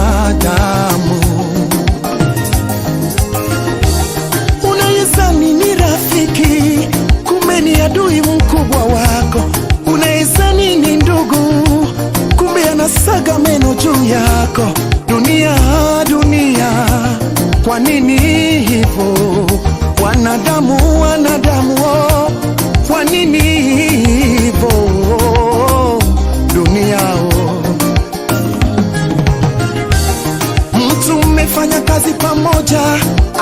Mwanadamu unayezani ni rafiki, kumbe ni adui mkubwa wako. Unayezani ni ndugu, kumbe anasaga meno juu yako. Dunia, dunia, kwa nini hivyo? Wanadamu, wanadamu, oh, kwa nini hivyo? Dunia, oh. Mtu mmefanya kazi pamoja,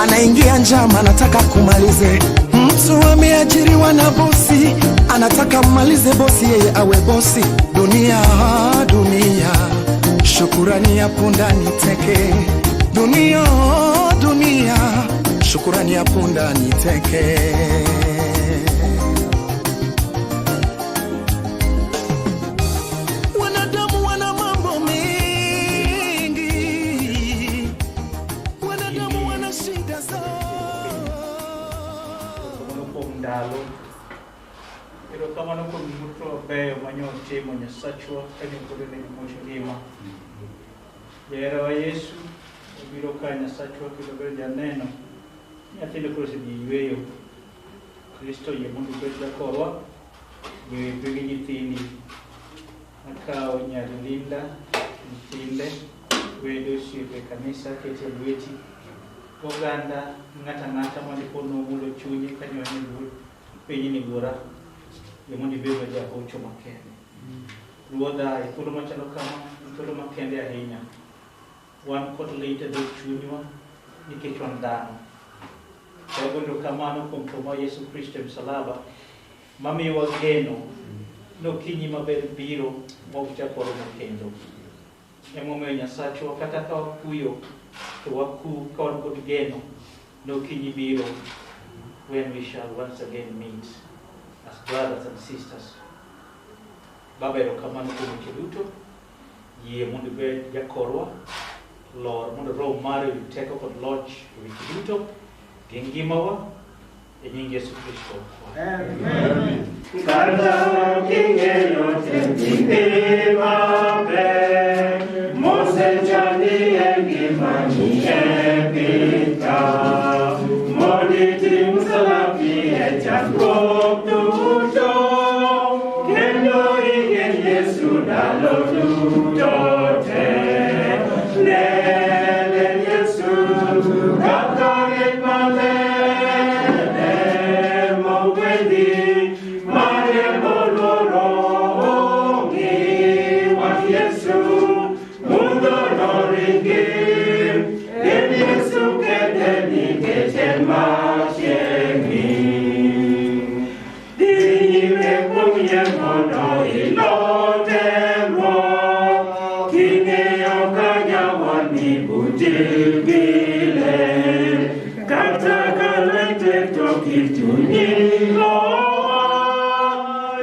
anaingia njama, anataka kumalize. Mtu ameajiriwa na bosi, anataka mmalize bosi, yeye awe bosi. Dunia, dunia, shukurani ya punda ni teke. Dunia, dunia, shukurani ya punda ni teke. Wanadamu wana mambo mengi, wanadamu wana shida zao. Erokamano kuom ndalo. Erokamano kuom gik mabeyo mane otimo Nyasachwa kane pod en gi much ngima. Jaherawa Yesu obiro ka Nyasachwa kendo bedo janeno. Nyathino koro osedhi e yweyo. Kristo yie mondo ibed jakorwa. Yie gi nyithindi. Akawo nyar Linda, nyithinde, wede osiepe kanisa kete e lweti. Oganda ng'ato ang'ata mane nomulo chunye kanyo en e pinyni buora yie mondo ibedwa jahocho makende. Ruodha e thuolo machalo kama, en thuolo makende ahinya. Wan kod lit e dho chunywa nikech wan dhano. To wago erokamano kuom tho mar Yesu Kristo e msalaba mamiyowa geno ni okinyi maber biro mok chak waromo kendo. Emomiyo Nyasachwa kata ka wakuyo to waku ka wan kod geno ni okinyi biro when we shall once again meet as brothers and sisters. Baba erokamano kuom weche duto. Yie mondo ibed jakorwa. Lor mondo roho mari oyud teko kod loch e weche duto gi ngimawa e nying Yesu Kristo. Amen. Kata king'eyo timbe maber, mosechandi e ngimani e piny ka. Mondo iting' msalapi e chandruok duto, kendo igen Yesu ndalo duto te. Ne Yesu kaka en maler, mogwedhi, mariembo luoro ng'i wach Yesu, mudho noringi. En Yesu kende nikech en machiegni. Dhi nyime kuom yie mondo ilo temruok, king'eyo ka nyawani buti pile. Kata ka lweny tek to kik chunyi lowa,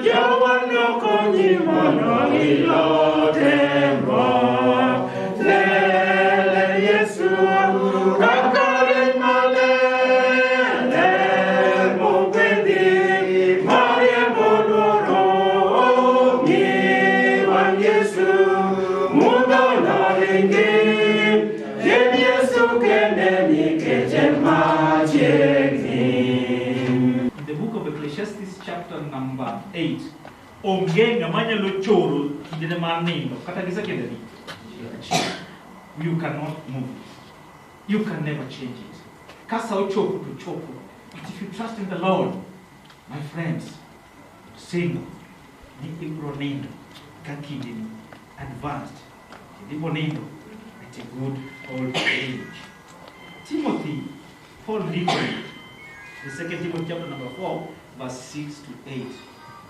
Jawar nokonyi mondo ilo temruok. Lele Yesu kaka en maler, mogwedhi, mariembo luoro ng'i wang' Yesu, mudho noringi. En Yesu kende nikech en machiegni. In the book of Ecclesiastes chapter number 8, onge ng'ama nyalo choro kindene mar nindo kata gi second adi achiel. You cannot move it. You can never change it. Ka sa ochopo to chopo. But if you trust in the Lord, my friends, singo ni ibiro nindo ka kindeni advanced. Kendo ibiro nindo at a good old age. Timothy, Paul ndiko the second Timothy chapter number 4, verse 6 to 8.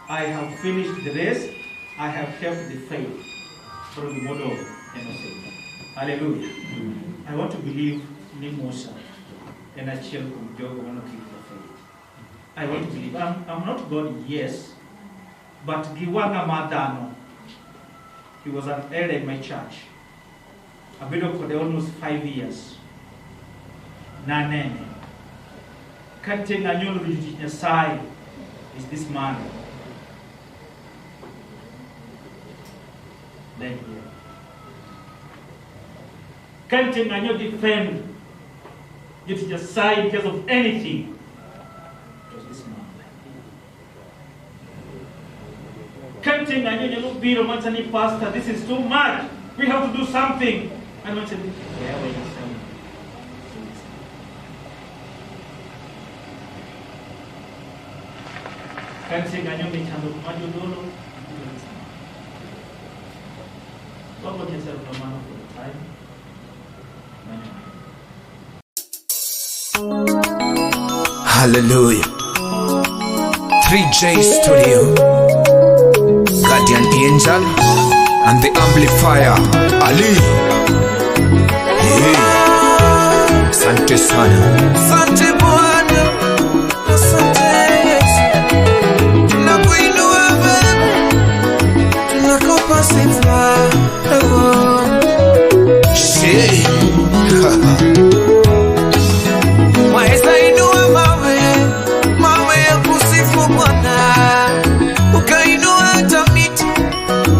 I have finished the race, I have kept the faith. Koro gimodong' en osimbo. Hallelujah. I want to believe ni Musa en achiel kuom jogo mano keep the faith. I want to believe. I'm not God, yes, but gi wang'a mar dhano, he was an elder in my church. Abedo kode almost 5 years. Nanene. Ka nitie ng'anyo jotich Nyasaye is this man. Then here. Ka nitie ng'anyo defend jotich Nyasaye in case of anything, it was this man. Ka nitie ng'anyo nyalo biro mawacho ni pastor, this is too much. We have to do something. And wacho ni, wewe Nyasaye. Ka nitie ng'anyo onge chandruok mar jodolo, wago Nyasaye erokamano for the time. Mano. Hallelujah. 3J Studio, Guardian Angel, and the Amplifier, Ali. Hey. Asante sana. Asante Bwana, asante Yesu, tunakuinua Baba, tunakupa sifa. Oh. She. Waweza inua mawe, mawe ya kusifu Bwana, ukainua hata miti,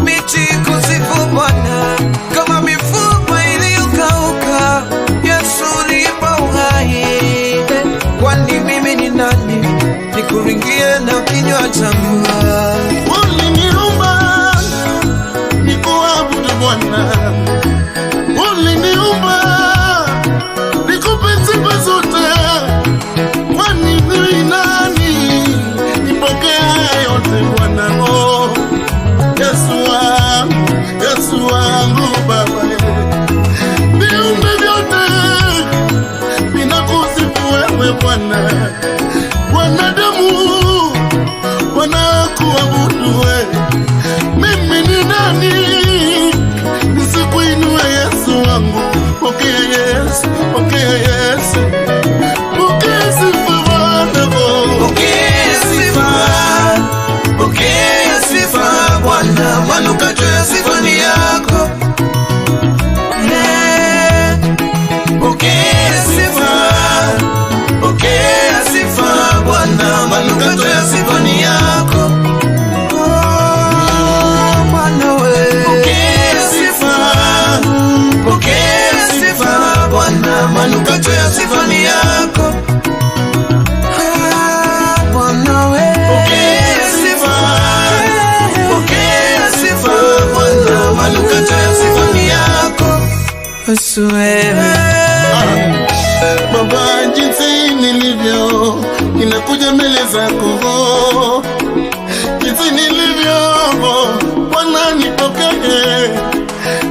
miti kusifu Bwana, kama mifupa iliyokauka, Yesu uliipa uhai. Kwani mimi ni nani nikuringie na kinywa changu? Uliniumba nikuabudu Bwana, uliniumba nikupe sifa zote. Kwani mimi nani nipokee yote Bwana? Oh, Yesu wangu, Yesu wangu Baba, viumbe vyote vinakusifu wewe Bwana, wanadamu wanakuabudu wewe. Mimi ni nani nisikuinue Yesu wangu? Pokea Yesu, pokea Yesu, pokea sifa Bwana. Oh. Pokea sifa, pokea sifa Bwana, manukato ya sifa ni yako. Eh, pokea sifa, pokea sifa Bwana, manukato ya sifa ni yako. Oh, Bwana we. Pokea sifa, pokea sifa Bwana, manukato ya sifa ni yako. Ah, Bwana we. Pokea sifa, pokea sifa Bwana, manukato ya sifa ni yako. Yesu wewe. Baba, jinsi nilivyo, ninakuja mbele zako, jinsi nilivyo, Bwana nipokee.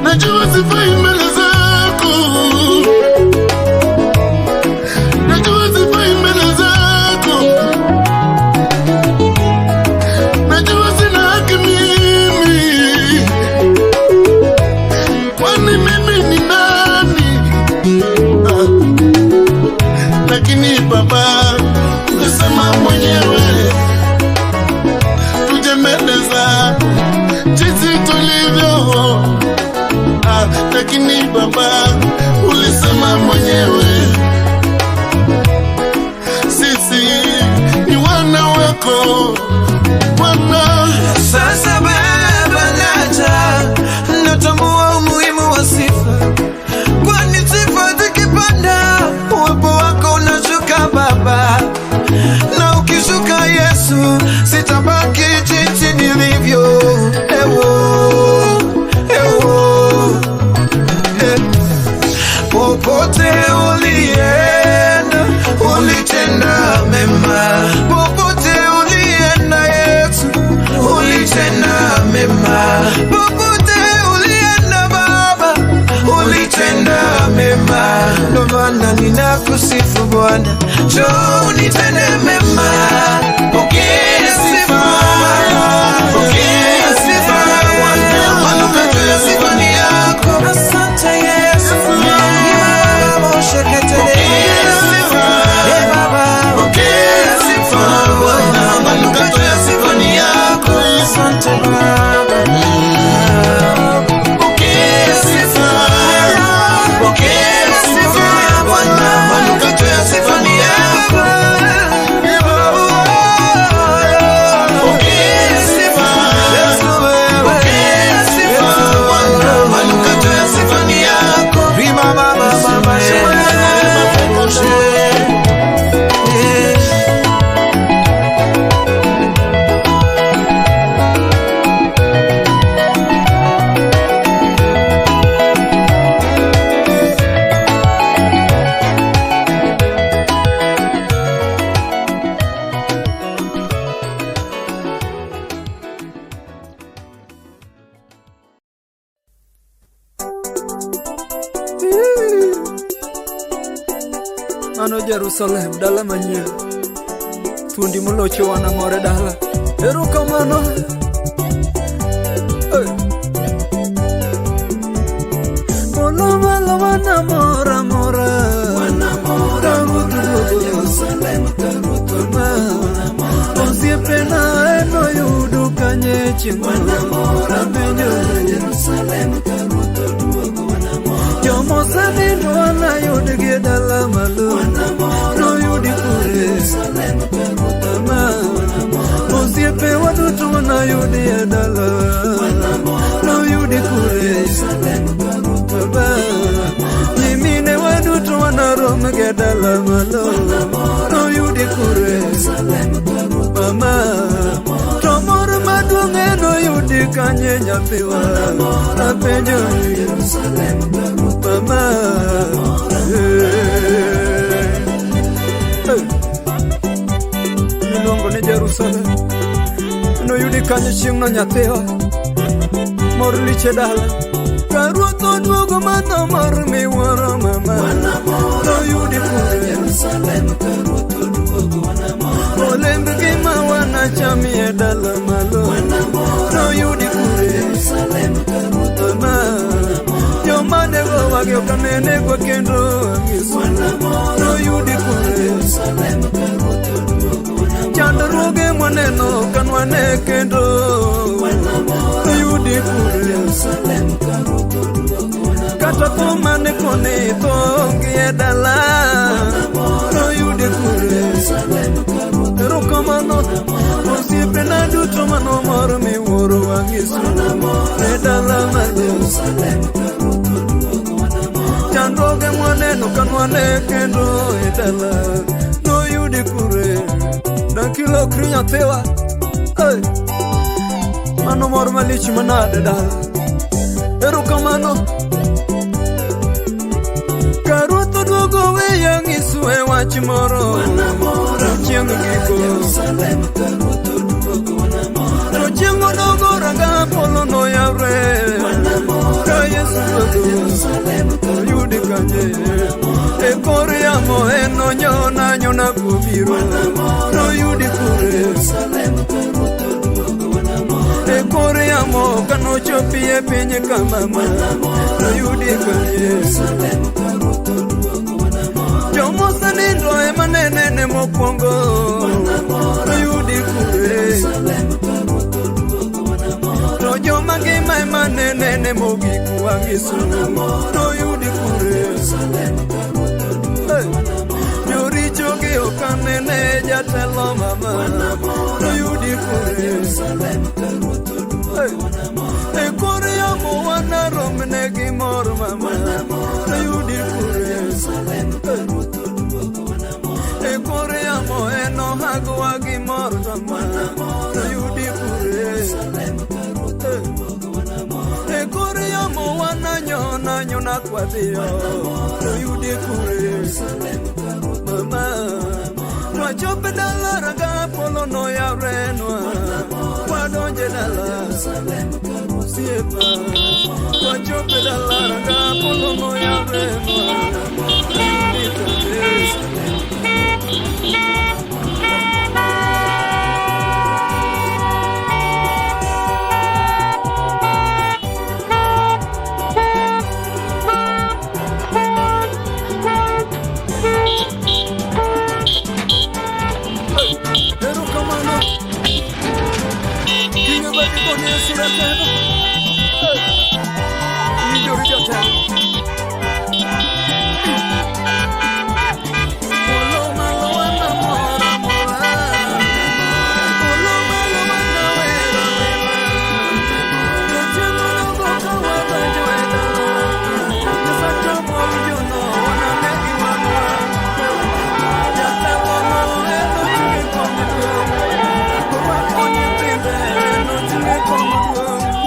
Najua sifai mbele zako, najua sifai mbele zako, najua sina haki mimi, kwani mimi ni nani? Ah. Lakini Baba, ulisema mwenyewe tuje mbele zako jinsi tulivyo. Ah, lakini Baba, ulisema mwenyewe sisi ni wana wako Bwana. Sasa Baba naja, natambua umuhimu wa sifa, kwani sifa zikipanda, uwepo wako unashuka Baba, na ukishuka Yesu, sitabaki jinsi nilivyo. Ewo, ewo, eh. Popote ulienda, ulitenda mema. Popote ulienda Yesu, ulitenda mema. Popote ulienda Baba, ulitenda mema. Ndo maana ninakusifu Bwana, njoo unitende mema. Pokea sifa, pokea sifa Bwana, manukato ya sifa ni yako. Asante Yesu. Pokea sifa, pokea sifa Bwana, manukato ya sifa ni yako. Asante Baba. Pokea sifa, pokea sifa Bwana, manukato ya sifa ni yako. Mano Jerusalem, dala manyien. Thuondi molocho wanamor e dala. Erokamano. Hey. Polo malo wanamor amora. Ka Ruoth oduogo. Osiepena enoyudo kanye chieng' apenjo. Jomosenindo wanayudgi e dala malo. Noyudi kure. Osiepe waduto wanayudi e dala. Noyudi kure. Nyimine waduto wanarom gi e dala malo. Noyudi kure. Mama. To mor maduong' enoyudi kanye nyathiwa. Apenjo. Mama. Hey. Miluongo ni Jerusalem. Noyudi kanye chieng'no nyathiwa. Mor lich e dala. Ka Ruoth oduogo mano mor miwuoro mama. Noyudi kure. Olemb ngima wanachami e dala malo. Noyudi kure. Mama. Joma negowa gi ok nenegwa kendo ang'iso. Noyudi kure. Chandruoge mwaneno kanwane kendo. Noyudi kure. Kata tho mane koni tho onge e dala. Noyudi kure. Erokamano osiepena duto mano mor miwuoro wang'iso. E dala malo. Chandruoge mwaneno kanwane kendo e dala. Noyudi kure. Dakilokri nyathiwa. Hey. Mano mor malich manade dala. Erokamano. Ka Ruoth oduogo weya ng'isu e wach moro. Chieng' giko. To chieng' odogo ranga polo noyawre. Ka Yesu duogo oyudi kanye. E kor yamo enonyona nyona kobiro. Noyudi kure. E kor yamo kanochopi e piny kamama. Noyudi kanye. Jomosenindo ema nenene mokwongo. Noyudi kure. To joma ngima ema nenene mogik wang'iso. Noyudi kure. Hey. Joricho gi ok anene jatelo mama. Noyudi kure. Hey. E kor yamo wanaromne gi mor mama. Noyudi kure. Hey. E kor yamo enohagwa gi mor mama. Noyudi kure. Hey. E kor yamo wananyona nyona kwadhiyo. Noyudi kure. Mama. Wachopo dala ranga polo noyawrenwa. Wadonje dala. Osiepa. Wachopo dala ranga polo noyawrenwa. Noyudi kure. Erokamano. Kinyo badi koni Yesu ratego. Winjori jatelo. Polo malo wanamor amora. Polo malo wanawera wera. To chieng' onogo ka wadonjo e dala. Nyasacha mor jono wanane gi wang'wa. Jatelo no enochung' e kom duong'. Orwako nyithinde enochung' e kom duong'.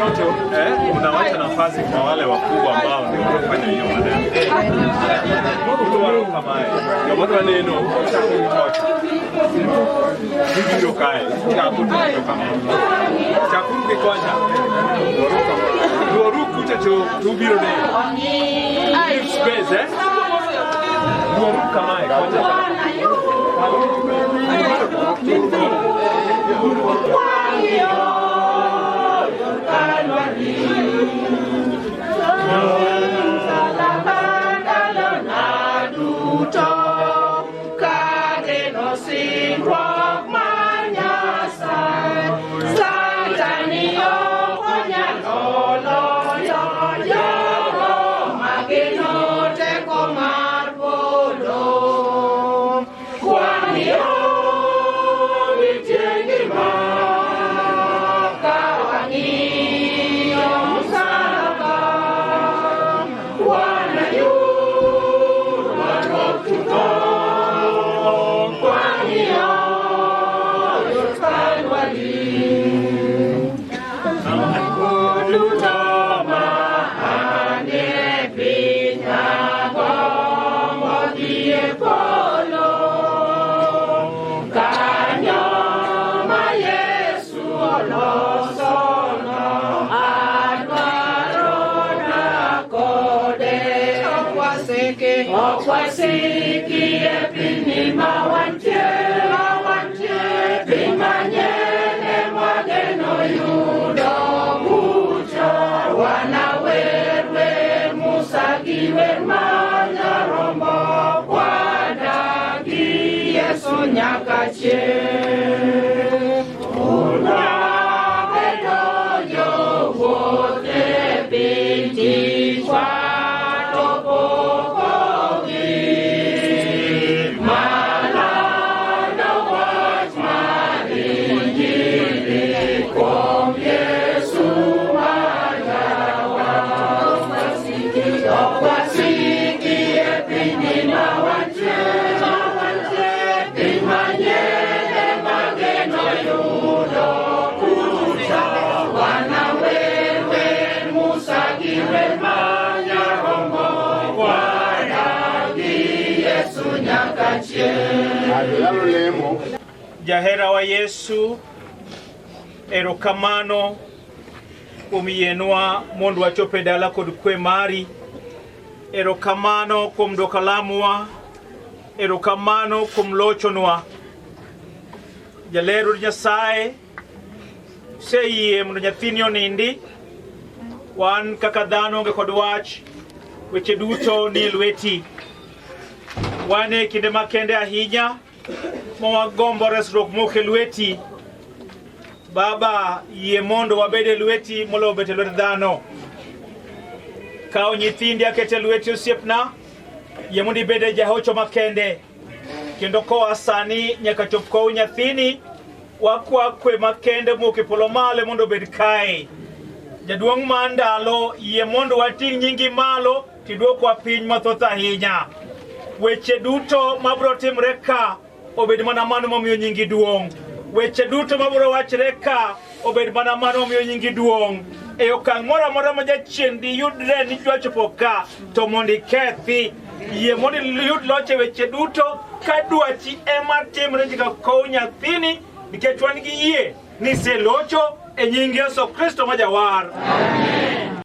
Watoto unawacha nafasi kwa wale wakubwa ambao ndio wanafanya hiyo maneno. Mtu kama hayo. Ndio watu neno mtoto. Hivyo kae. Chakutu kama. Chakutu kwanza. Duoru kucha cho tubiro ne. Give space eh. Duoru kama kwanza. Jahera wa Yesu, erokamano kuom yienwa mondo wachop e dala kod kwe mari. Erokamano kuom dwoko lamwa. Erokamano kuom lochonwa. Jaler Ruoth Nyasaye, oseyie mondo nyathini onindi. Wan kaka dhano onge kod wach, weche duto ni e lweti. Wan e kinde makende ahinya ma wagombo resruok mok e lweti. Baba, yie mondo wabed e lweti moloyo bet e lwet dhano. Kaw nyithindi aket e lweti osiepna, yie mondo ibed e jahocho makende. Kendo koa sani nyaka chop kow nyathini, wakwa kwe makende mowuok e polo malo mondo obed kae. Jaduong' ma ndalo, yie mondo wating' nyingi malo tiduokwa piny mathoth ahinya. Weche duto mabiro timre ka obed mana mano mamiyo nyingi duong'. Weche duto mabiro wachre ka obed mana mano mamiyo nyingi duong'. E okang' moro amora ma jachien diyudre ni dwa chopo ka, to mondo ikethi. Yie mondo iyud loch e weche duto ka dwachi ema timre nyaka kow nyathini nikech wan gi yie ni iselocho e nying Yesu Kristo ma jawar. Amen.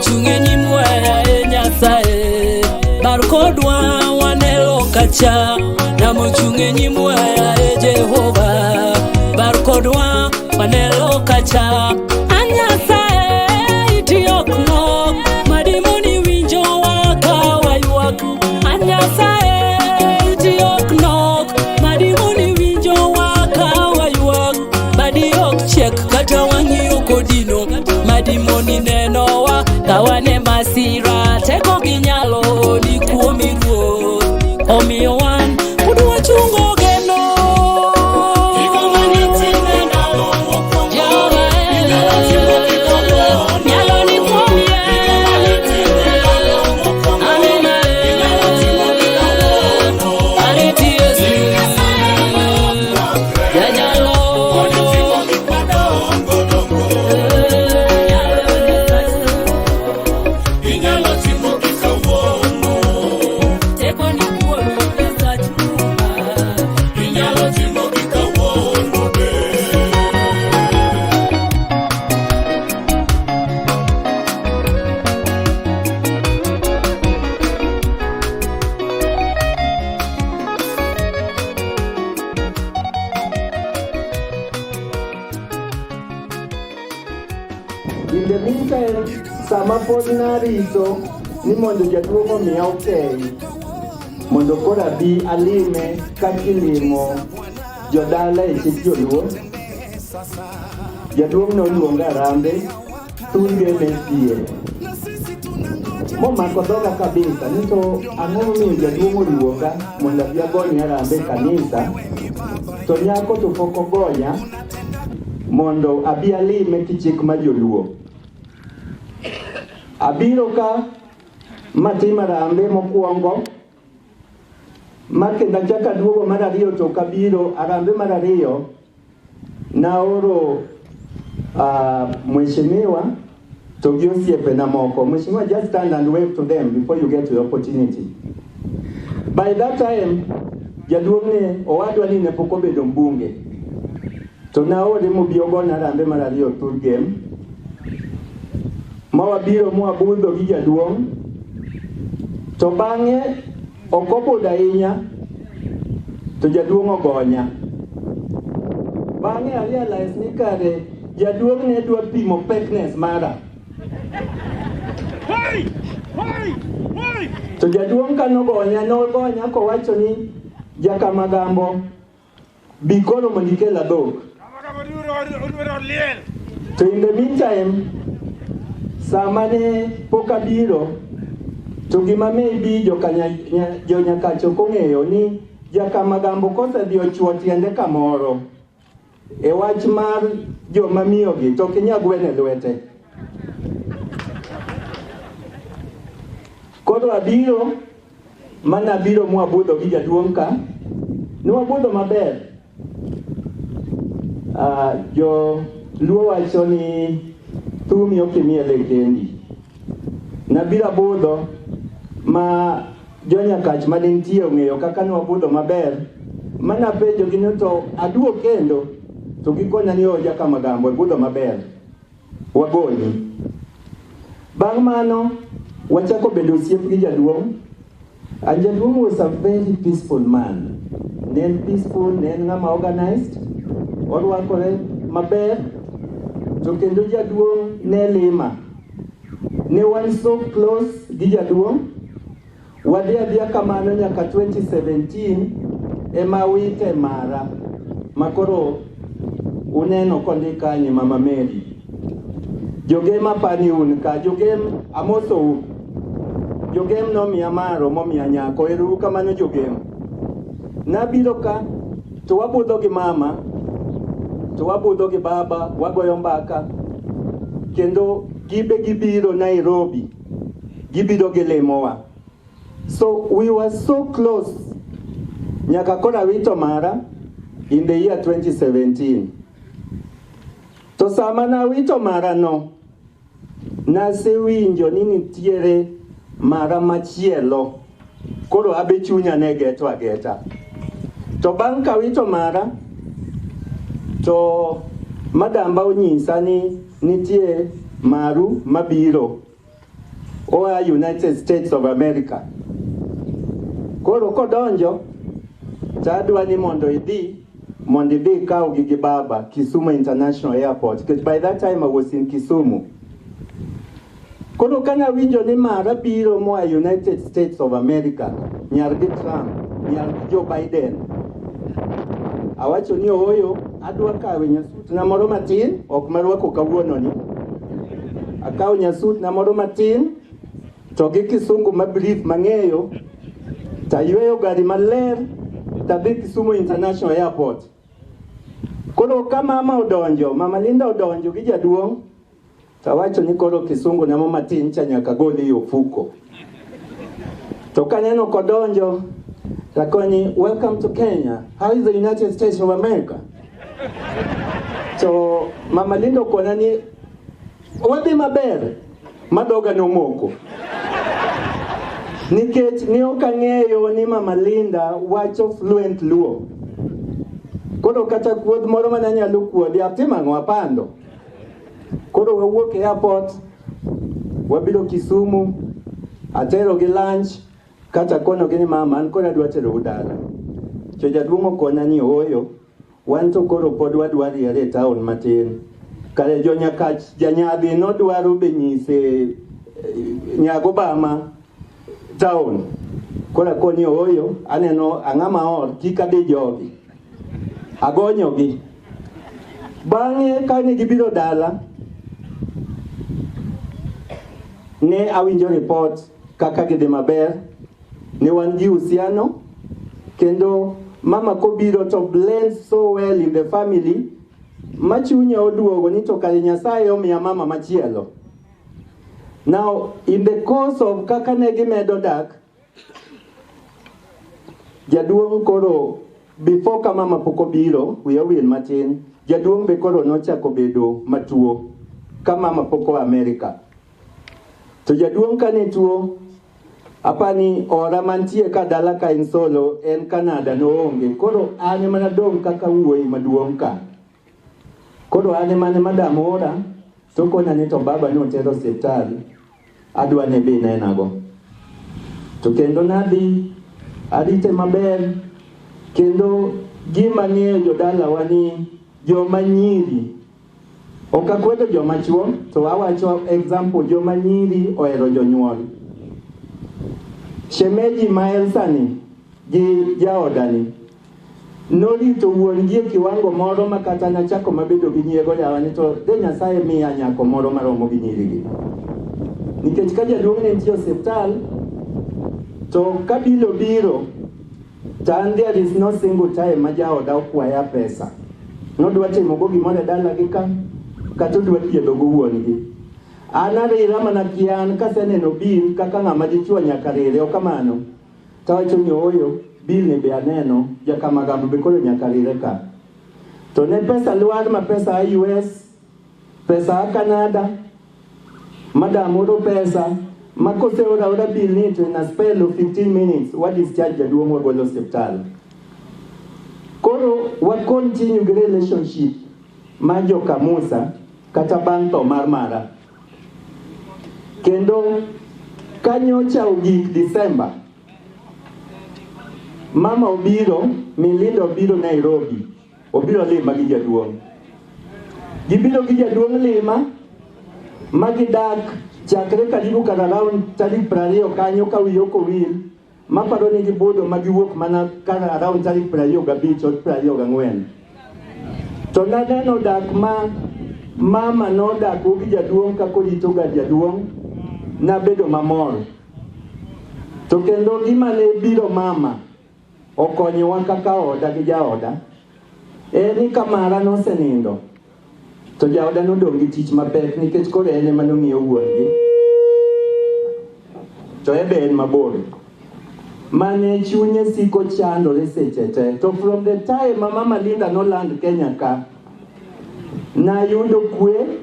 Namochung' e nyimwa e Nyasaye, bar kodwa wanelo kacha. Namochung' e nyimwa e Jehova, bar kodwa wanelo kacha. A Nyasaye iti ok nok, madimoni winjowa ka waywak. A Nyasaye iti ok nok, madimoni winjowa ka waywak. Badi ok chiek kata wang'i ok odino, madimoni nenowa ka wan e masira. Teko gi nyalo ni kuomi Ruoth, omiyo wan pod wachungo geno. Jehova, nyalo ni kuomi, Amina, ariti Yesu, janyalo. Teko ni kuomi Nyasach Muma. Inyalo timo gi kawuono be. In the meantime, sama pod narito ni mondo jaduong' omiya okay mondo koro abi alime kakilimo jodala e chik joluo. Jaduong' noluonga Harambee thurgi MSPA. Momako dhoga kabisa ni to ang'o momiyo jaduong' oluonga mondo abi agoni Harambee e kanisa to nyako to pok ogonya mondo abi alime kichik ma joluo. Abiro ka matimo harambee mokwongo ma kendo achako aduogo mar ariyo to ok abiro harambee mar ariyo naoro mheshimiwa to gi osiepena moko. Mheshimiwa, just stand and wave to them before you get the opportunity. By that time, jaduong' ne owadwa ni ne pok obedo mbunge. To naore mobi ogona harambee mar ariyo Thurgem. Ma wabiro mwabudho gi jaduong'. To bang'e ok obudho ahinya to jaduong' ogonya. Bang'e a realize ni kare jaduong' ne dwa pimo pekness mara. To jaduong' kanogonya, nogonya kowacho ni Jakamagambo bi koro mondo ikel dhok. To in the meantime, sama ne pok abiro, to gima maybe jonyakach ok ong'eyo ni Jakamagambo kosedhi ochuo tiende kamoro e wach mar joma miyogi to ok inyal gwene lwete. Koro abiro mana abiro mwabudho gi jaduong' ka, nwabudho maber. Jo Luo wacho ni thumi ok imiel e kendi. Nabiro abudho ma jonyakach mane nitie ong'eyo kaka nwabudho maber, manapenjogi ni to aduog kendo, to gikonya ni oo Jakamagambo ibudho maber, wagonyi. Bang' mano, wachako bedo osiep gi jaduong'. And jaduong' was a very peaceful man. Ne en peaceful, ne en ng'ama organized, orwakore maber, to kendo jaduong' ne lima. Ne wan so close gi jaduong', wadhi adhiya kamano nyaka 2017 ema wite mara makoro uneno kondik kanyo Mama Mary. Jogem apani un ka, jogem amosou. Jogem nomiya maro momiya nyako, ero uru kamano jogem. Nabiro ka to wabudho gi mama, to wabudho gi baba, wagoyo mbaka, kendo gibe gibiro Nairobi, gibiro gilimowa. So we were so close nyaka koro awito mara in the year 2017. To sama nawito mara no, nasewinjo ni nitiere mara machielo, koro abe chunya ne geto ageta. To bang' kawito mara, to madamba onyisa ni nitie maru mabiro. Oa United States of America. Koro kodonjo, to adwa ni mondo idhi ikawgi gi baba Kisumu International Airport. Because by that time I was in Kisumu. Koro kana winjo ni mara biro moa United States of America, nyar gi Trump, nyar gi Joe Biden. Awacho ni ooyo, adwa kawe nyasut na moro matin, ok marwako kawuono ni. Akawo nyasut na moro matin, to gi kisungu ma brief mang'eyo, tayweyo gari maler, tadhi Kisumu International Airport. Koro ka mama odonjo, mama Linda odonjo gi jaduong', tawacho ni koro kisungu namo matin cha nyaka gol ei ofuko. To kaneno kodonjo, takoni, "Welcome to Kenya. How is the United States of America?" To mama Linda okona ni, "Wadhi maber," madhoga nomoko. Nikech ne ok ang'eyo ni mama Linda wacho fluent Luo. Koro kata kuoth moro mane anyalo kuodhi, atimo ang'o apando. Koro wawuok e airport, wabiro Kisumu, atero gi lunch, kata konogi ni mama an koro adwa terou dala. To jaduong' okona ni ooyo, wan to koro pod wadwa riere e town matin. Kare jo Nyakach janyadhi nodwaro be nyise Nyagobama town. Koro akoni ooyo, aneno ang'ama or, kik adhi jogi. Agonyogi. Bang'e kane gibiro dala, ne awinjo report kaka gidhi maber, ne wan gi uhusiano, kendo mama kobiro to blend so well in the family, ma chunya oduogo ni to kare Nyasaye omiya mama machielo. Now, in the course of kaka ne gimedo dak, jaduong' koro before ka mama pok obiro, wiya owil matin, jaduong' be koro nochako bedo matuo ka mama pok oa Amerika. To jaduong' kane tuo, apani ora mantie ka dala ka en solo en Canada noonge. Koro an ema nadong' kaka wuoyi maduong' ka. Koro an ema ne madam ora, to konya ni to baba notero osiptal, adwa ni idhi inenago. To kendo nadhi, arite maber, kendo gima ng'eyo jodalawa ni joma nyiri, ok akwedo joma chuo, to awacho example joma nyiri ohero jonyuol. Shemeji ma Elsa ni gi jaoda ni norito wuon gi e kiwango moro ma kata nachako mabedo gi nyiego yawa ni to de Nyasaye miya nyako moro maromo gi nyirigi. Nikech ka jaduong' ne nitie osiptal, to ka bill obiro, to an there is no single time ma jaoda okwaya pesa. Nodwa timo go gimoro e dalagi ka, kata odwa thiedho go wuon gi. An arira mana kian kaseneno bill kaka ng'ama dichuo nyaka rire, ok kamano. Tawacho ni ooyo, bill ni be aneno, jakamagambo be koro nyaka rire ka. To ne pesa lwar ma pesa a US, pesa a Canada, madam oro pesa, ma koseoro aora bill ni to in a spell of 15 minutes, wa discharge jaduong' wagolo osiptal. Koro wa continue gi relationship mar joka Musa kata bang' tho mar mara. Kendo kanyocha ogik December, mama obiro, Milinda obiro Nairobi, obiro lima gi jaduong'. Gibiro gi jaduong' lima, ma gidak chakre karibu kar around tarik 20 kanyo ka wiyi ok owil, maparo ni gibudho ma giwuok mana kar around tarik 25 or 24. To naneno dak ma mama nodak go gi jaduong' kaka orito ga jaduong', nabedo mamor. To kendo gima ne biro mama okonyowa kaka oda gi jaoda, en ni ka mara nosenindo, to jaoda nodong' gi tich mapek nikech koro en ema nong'iyo wuon gi. To en be en mabor. Mane chunye siko chandore seche te. To from the time ma mama Linda noland Kenya ka, nayudo kwe,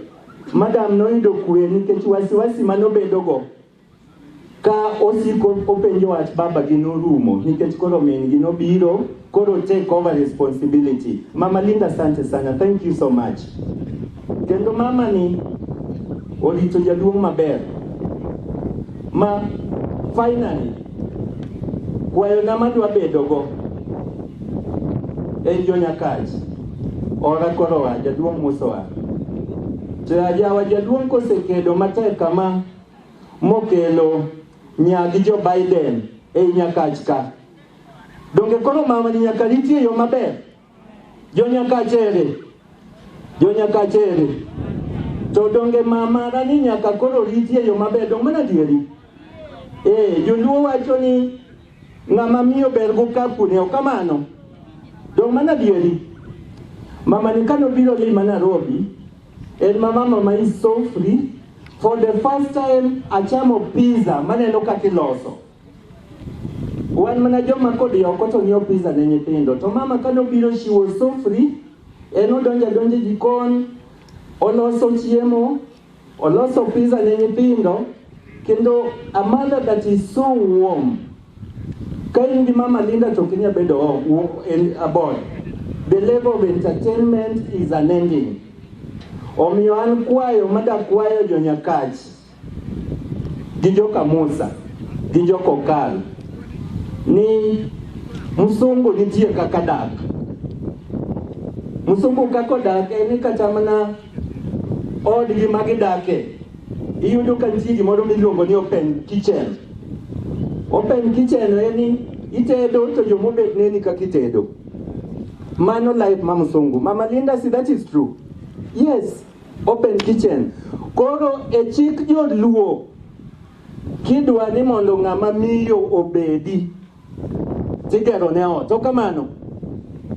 madam noyudo kwe nikech wasiwasi manobedogo ka osiko openjo wach baba gi norumo nikech koro min gi nobiro koro take over responsibility. Mama Linda, asante sana, thank you so much. Kendo mama ni orito jaduong' maber. Ma finally kwayona madwa bedogo en jonyakach ora koro wa jaduong' musowa to jawa jaduong' kosekedo matek kama mokelo nyagi jo Biden ei Nyakach ka donge koro mama ni nyaka riti e yo maber jonyakach ere jonyakach ere to donge mama rani nyaka koro riti e yo maber dong mana adieri joluo wacho ni ng'ama miyo ber go kapune ok kamano dong mana adieri mama ni kanobiro lima Nairobi en mama is so free. For the first time achamo pizza maneno kaka iloso. Wan mana joma kod oko to ng'iewo pizza ne nyithindo to mama kanobiro she was so free. En odonjo adonja e jikon oloso chiemo oloso pizza ne nyithindo kendo a mother that is so warm. Ka in gi mama Linda to ok inyal bedo aboard. The level of entertainment is unending. Omiyo an kwayo madakwayo jonyakach gi joka Musa gi jokokal ni msungu nitie kaka dak. Msungu kaka odak en ni kata mana odgi magidake iyudo ka nitie gimoro miluongo ni open kitchen. Open kitchen en ni itedo to jomobet neni kaka itedo. Mano life ma msungu. Mama Linda, see that is true. Yes, open kitchen. Koro e chik joluo kidwa ni mondo ng'ama miyo obedi tigero ne ot. Ok kamano?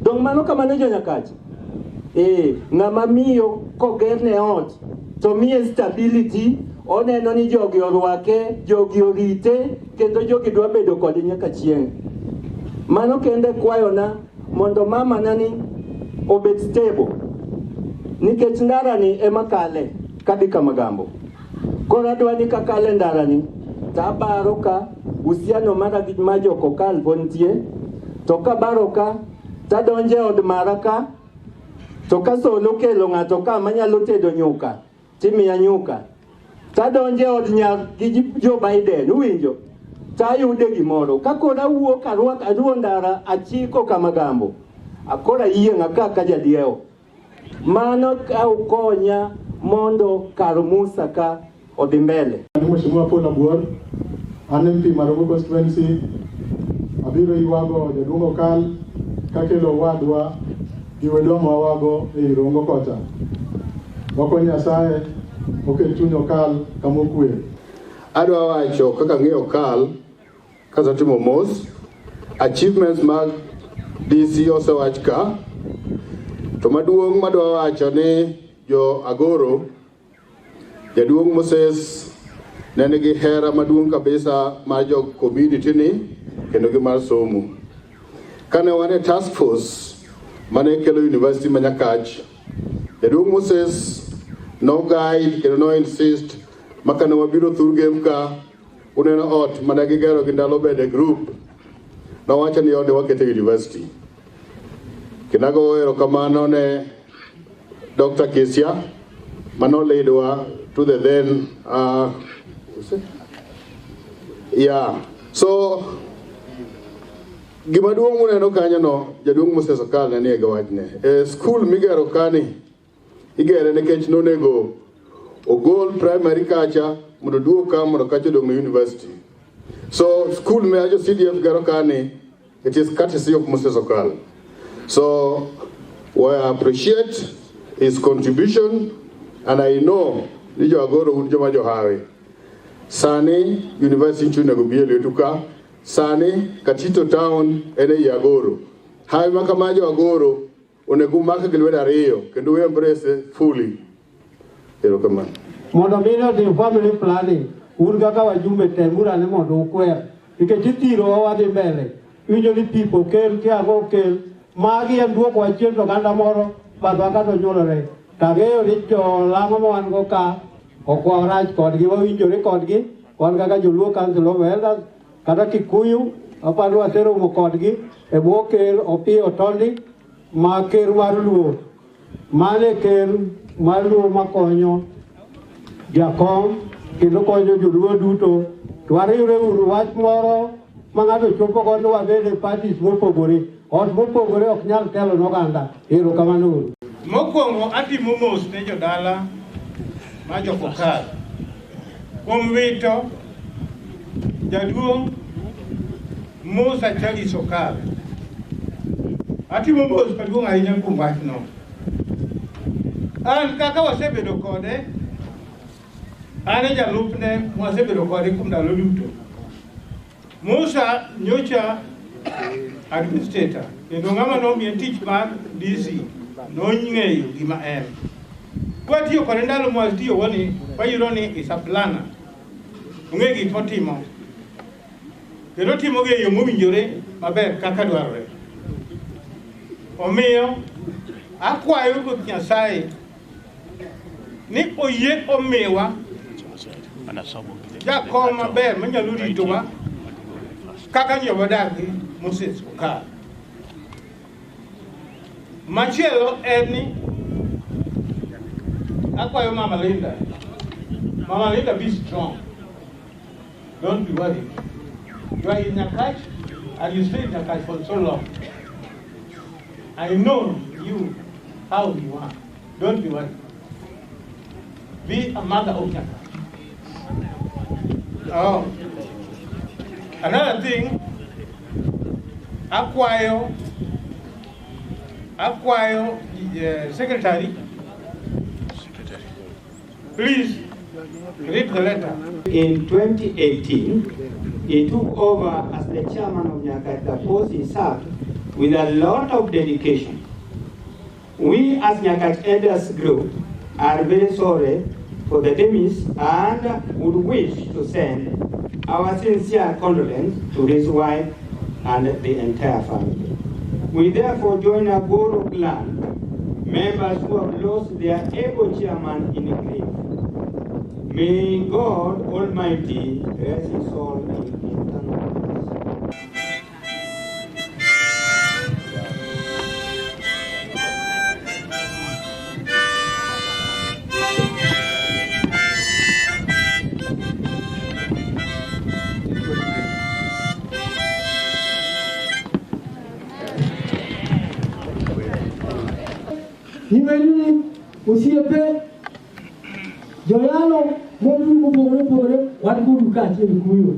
Dong mano kamano jonyakach? Ng'ama miyo koger ne ot to miye stability, oneno ni jogi orwake, jogi orite, kendo jogi dwa bedo kode nyaka chieng'. Mano kende kwayona mondo mama nani obed stable. Nikech ndara ni ema kale kadhi Kamagambo. Koro adwa ni kakale ndara ni tabaro ka uhusiano mara gi ma jokokal pod nitie to kabaro ka tadonjo e od mara ka to ka solo kelo ng'ato ka manyalo tedo nyuka timiya nyuka tadonjo e od nyar gi Joe Biden uwinjo tayude gimoro ka koro awuok arwak aruo ndara achiko Kamagambo akoro ayieng' aka jadiewo mano ka ukonya mondo kar Musa ka odhi mbele. Mheshimiwa Paul Abuor, an MP mar Rongo constituency, abiro ywago jaduong' Okal kakelo owadwa gi wendwa ma wago ei Rongo kocha. Wakwayo Nyasaye oket chuny Okal kama okwe. Adwa wacho kaka ang'eyo Okal kasetimo mos achievements mag DC osewach ka to maduong' madwa wacho ni jo Agoro jaduong' Moses ne nigi hera maduong' kabisa mar jo community ni kendo gi mar somo. Kane wan e task force mane kelo university ma Nyakach, jaduong' Moses no guide kendo no insist ma kane wabiro Thurgem ka uneno ot mane gigero gi ndalo bede group nowacho ni ode wakete university. Kendo ago erokamano ne Dr. Kisia mano leadwa to the then yeah. So gima duong' muneno kanyo no jaduong' Moses Okal ne nie wachne. E skul migero kani igere nikech nonego ogol primary kacha mondo oduog ka mondo kacha odong' ne university. So school me ajo CDF gero kani it is courtesy of Moses Okal. So we appreciate his contribution and I know ni jo Agoro un joma johawi. Sani university onego bi e lwetu ka, sani Katito town en ei Agoro. Hawi ma kama jo Agoro onego umak gi lwedo ariyo kendo we embrace fully. Erokamano. Mondo mi otim family planning, un kaka wajumbe temuru ane mondo ukwer nikech ithiro wadhi mbele iwinjo ni pipo okel kiago okel magi en duoko achien to oganda moro bathwa ka to nyuolore to ang'eyo ni jolang'o ma wan go ka ok warach kodgi wawinjore kodgi wan kaka joluo council of elders kata Kikuyu aparo waseromo kodgi e bwo ker Opiyo Otondi ma ker mar Luo mano e ker mar Luo makonyo jakom kendo konyo joluo duto. To wariwre uru wach moro ma ng'ato chopo godo wabed e parties mopogore. Ot mopogore ok nyal telo n'oganda. Erokamano uru. Mokwongo atimo mos ne jodala ma jokokal kuom wito jaduong' Musa Charles Okal. Atimo mos maduong' ahinya kuom wachno. An kaka wasebedo kode, an e jalupne mwasebedo kode kuom ndalo duto. Musa nyocha administrator kendo ng'ama nomiye tich mar DC nong'eyo gima en. Kwatiyo kode ndalo mwatiyogo ni wayudo ni is a planner. Ong'e gik motimo. Kendo otimogi e yo mowinjore maber kaka dwarore. Omiyo akwayo Ruoth Nyasaye ni oyie omiwa jakom maber manyalo ritowa kaka nyo wadak gi Moses Okal. Machielo en ni akwayo Mama Linda. Mama Linda, be strong. Don't be worried. You are in Nyakach and you stay in Nyakach for so long. I know you, how you are. Don't be worried. Be a mother of Nyakach. Oh. Another thing, akwayo secretary, please read the letter. In 2018, he took over as the chairman of Nyakach, the post he served with a lot of dedication. We as Nyakach Elders Group are very sorry for the demise and would wish to send our sincere condolence to his wife and the entire family. We therefore join Agoro clan members who have lost their able chairman in grief. May God Almighty rest his soul in eternal peace. Nimelini osiepe joyalo mobiro mopogore opogore wan kodu kaachiel kuyo.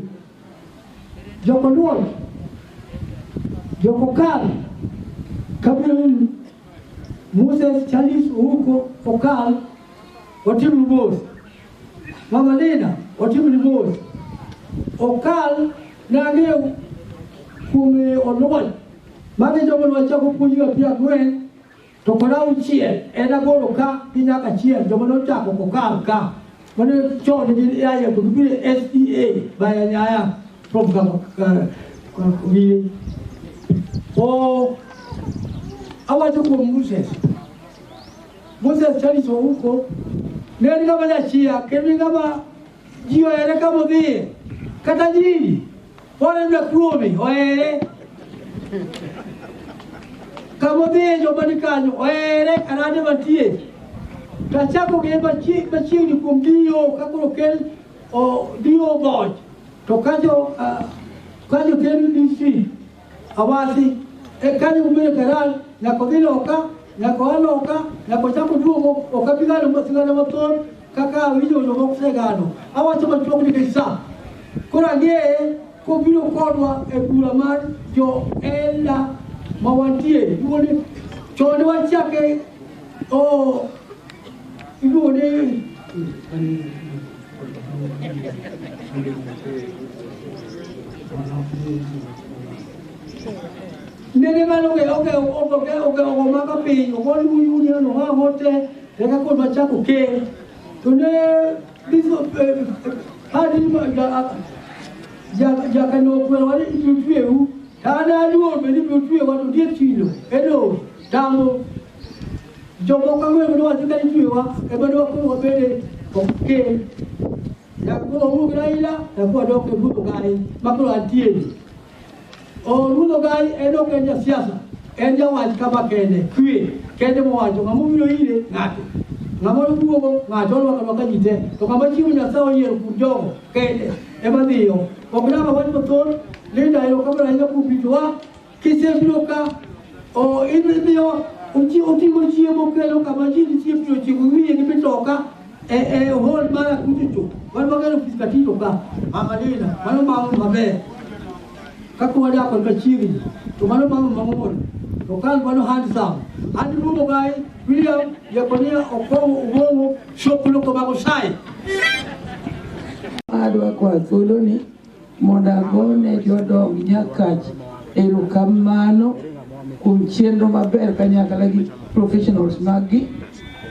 Jokoduol, Jokokal, kabiro inu Moses Charles Ouko Okal otimnu mos. Mama Lina otimni mos. Okal nang'eyo kuom Oluoch. Magi jogo nwachako puonj ga 40 to kod auchiel en agoro ka gi nyaka achiel joma nochako kokal ka mane chon gi aye to gibiro SDA by Nyaya from ka o awacho kuom Moses Charles Ouko ne en ng'ama jachia kendo en ng'ama ji ohere kamodhiye kata nyiri waneno kuome ohere kamodhiye joma ni kanyo ohere karade mantie to achako ng'e machiegni kuom dio ka koro kel dio boch to kanyo kel DC Awasi e kanyo ubiro karan nyaka odhi loka nyaka oa loka nyaka ochak oduogo ok abi gano sigana mathoth kaka awinjo jomoko osegano awacho machuok nikech sa koro ang'eye kobiro kodwa e bura mar jo elder ma wantie iluongo ni chon ne wachake o iluongo ni nene mano oge oge oge oge omaka piny ogol union oang'o te eka koro wachako ker to ne hadi jakano okwerowa ni ibiro tweu to an aluor be ni ibiro twewa to ondiek chilo eno tamo jomoko ang'wen nowacho ka itwewa ema ne wakoro wabede ker nyaka koro wawuok Raila nyaka wadok e Ruoth Ogai makoro antie ni. O Ruoth Ogai en ok en jasiasa, en jawach kama kende, kwe kende mowacho ng'ama obiro ire ng'ato. Ng'ama oduogo ng'ato orwako arwaka ji te, to ng'ama chiwo Nyasaye oyiero kuom jogo kende Ema dhiyo. Ok dama wach mathoth, Linda erokamano ahinya kuom ritowa. Kisebiro ka, o idhiyo oting'o chiemo kelo kama ji nitie 90 wiye gi mitoka e e hall mar Akuchocho. Wan wagero ofis Katito ka. Mama Linda, mano mama maber. Kaka wadak kod machiegni, to mano mama mang'won. To kan mano handsome. An luongo gai William Jakonia Okongo Obong'o Shoklo Komago Sai. Adwa kwa thuoloni mondo agone jodong Nyakach erokamano kuom chenro maber kanyakla gi professionals maggi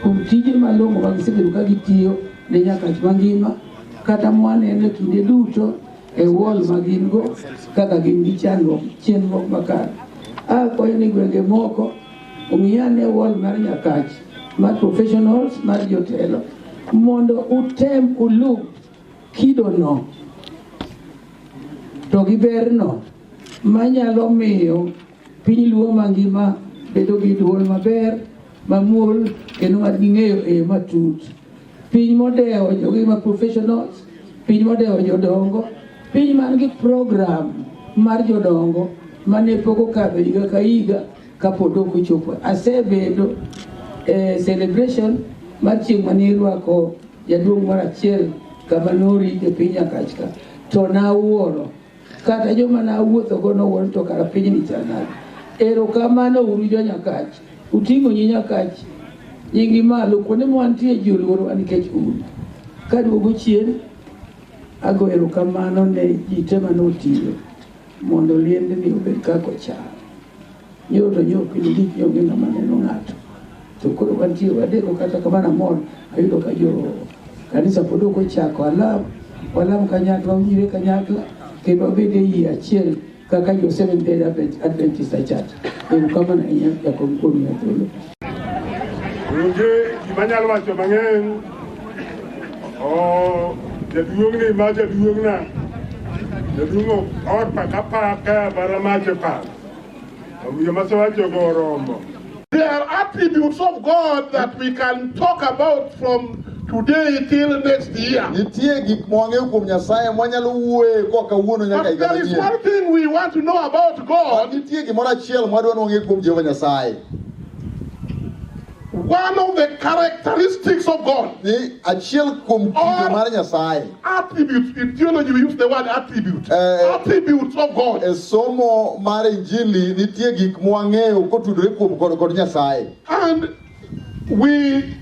kuom tije malong'o ma gisebedo ka gitiyo ne Nyakach mangima kata mwaneno e kinde duto e wall ma gin go kaka gin gi chandruok chenro makare. Akwayo ni gwenge moko ong'i ane wall mar Nyakach mar professionals mar jotelo mondo utem uluw kidono to gi berno manyalo miyo piny luo mangima bedo gi duol maber mamuol kendo ma ging'eyo e yo matut. Piny modewo jogi ma professionals, piny modewo jodongo, piny man gi program mar jodongo mane pok okadho higa ka higa kapod ok ochopo. Asebedo e celebration mar chieng' mane irwako jaduong' moro achiel kama norit e piny Nyakach ka to nawuoro kata joma nawuothogo nowuoro to kara pinyni chal nade. Erokamano uru jo Nyakach, uting'o nyi Nyakach nyingi malo kuonde ma wantie ji oluorowa nikech un. Kaduogo chien, ago erokamano ne ji te manotiyo mondo liendni obed kaka ochal. Nyoro to nyo piny lich onge ng'ama neno ng'ato. To koro wantie wadeko kata kamano amor ayudo ka jo kanisa pod ok ochako alam walam kanyakla wawinjre kanyakla kendo wabed e yie achiel kaka jo Seventh Day Adventist Church. Erokamano ahinya jakom kuom miya thuolo. Onge gima anyalo wacho mang'eny. Oh, jaduong'ni ma jaduong'na. Jaduong' orpa ka paka bara mach e pap. Omiyo masewachogo oromo. There are attributes of God that we can talk about from today till next year. Nitie gik mwang'eyo kuom Nyasaye mwanyalo wuoye koa kawuono nyaka But higa there is manyien. one thing we want to know about God. Nitie gimoro achiel mwadwa ni wang'e kuom Jehova Nyasaye. One of the characteristics of God. Ni achiel kuom kido mar Nyasaye. Attributes. In theology, we use the word attribute. Attributes of God. E somo mar Injili nitie gik mwang'eyo kotudore kuom kod Nyasaye. And we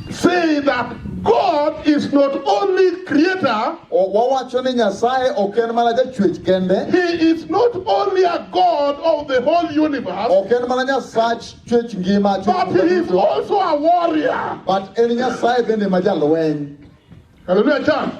say that God is not only creator. Wawacho ni Nyasaye ok en mana jachwech kende. He is not only a God of the whole universe. Ok en mana Nyasach chwech ngima. But he is also a warrior. But en Nyasaye bende ma jalweny. Hallelujah, church.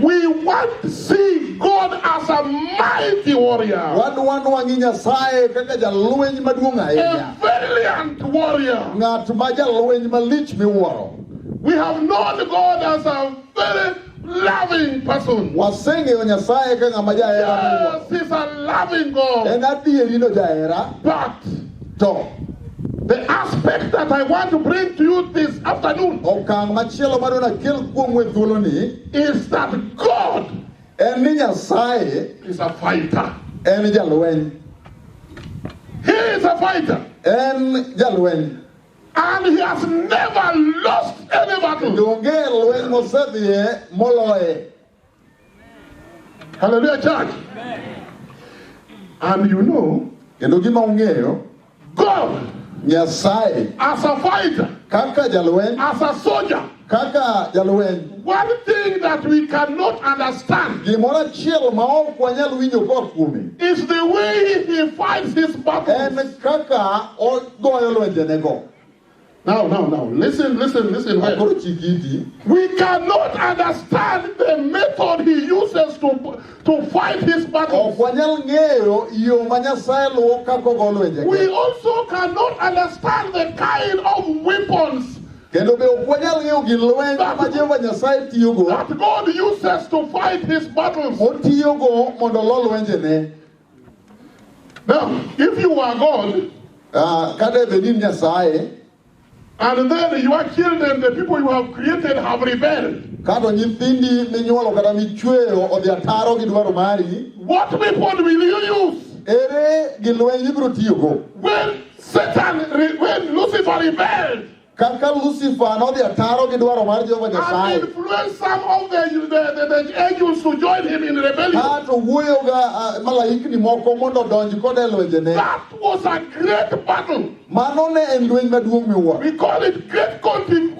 We want to see God as a mighty warrior. Wadwa nwang'i Nyasaye kaka jalweny maduong' ahinya. A valiant warrior. Ng'at ma jalweny malich miwuoro. We have known God as a very loving person. Waseng'eyo Nyasaye ka ng'ama jahera. Yes, he's a loving God. En adieri no jahera. But To the aspect that I want to bring to you this afternoon okang' machielo madwa nakel kuomu e thuoloni is that God en ni Nyasaye is a fighter. En jalweny. He is a fighter. En jalweny. And he has never lost any battle. Onge lweny mosedhiye moloye. Hallelujah, church. And you know, Kendo gima ung'eyo, God Nyasaye as a fighter, kaka jalweny, as a soldier, kaka jalweny, one thing that we cannot understand gimoro achiel ma ok wanyal winjo koa kuome is the way he fights his battles. En kaka ogoyo lwenjenego. Now, now, now, listen, listen, listen. well. Koro chik iti. We cannot understand the method he uses to fight his battles. Ok wanyal ng'eyo yo ma Nyasaye luwo kaka ogo lwenjege. We also cannot understand the kind of weapons Kendo be ok wanyal ng'eyo gir lweny ma Jehova Nyasaye tiyogo that God uses to fight his battles. Otiyogo mondo olo lwenjene. Now, if you are God, Ka debed ni in Nyasaye and then your children, the people you have created, have rebelled, Kato nyithindi minyuolo kata michweyo odhi ataro gi dwaro mari. What weapon will you use? Ere gi lweny mibiro tiyogo? When Satan, when Lucifer rebelled Kaka Lucifer nodhi ataro gi dwaro mar Jehova and Nyasaye. influenced some of the angels to join him in rebellion. Kato wuoyo ga malaikni moko mondo odonj kode e lwenjene. That was a great battle. Mano ne en lweny maduong' miwuoro. We call it great controversy.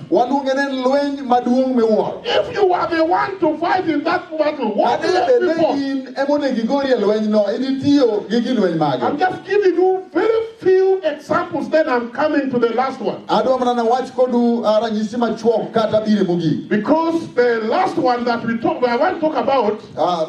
Waluonge ni en lweny maduong' miwuoro. If you are the one to fight in that battle, what Kata bed weapon? ni in emonego igori e lwenyno, idhi tiyo gi gi lweny mage. I'm just giving you very few examples, then I'm coming to the last one. Adwa mana nawach kodu ranyisi machuok kata bire mogik. Because the last one that I want to talk about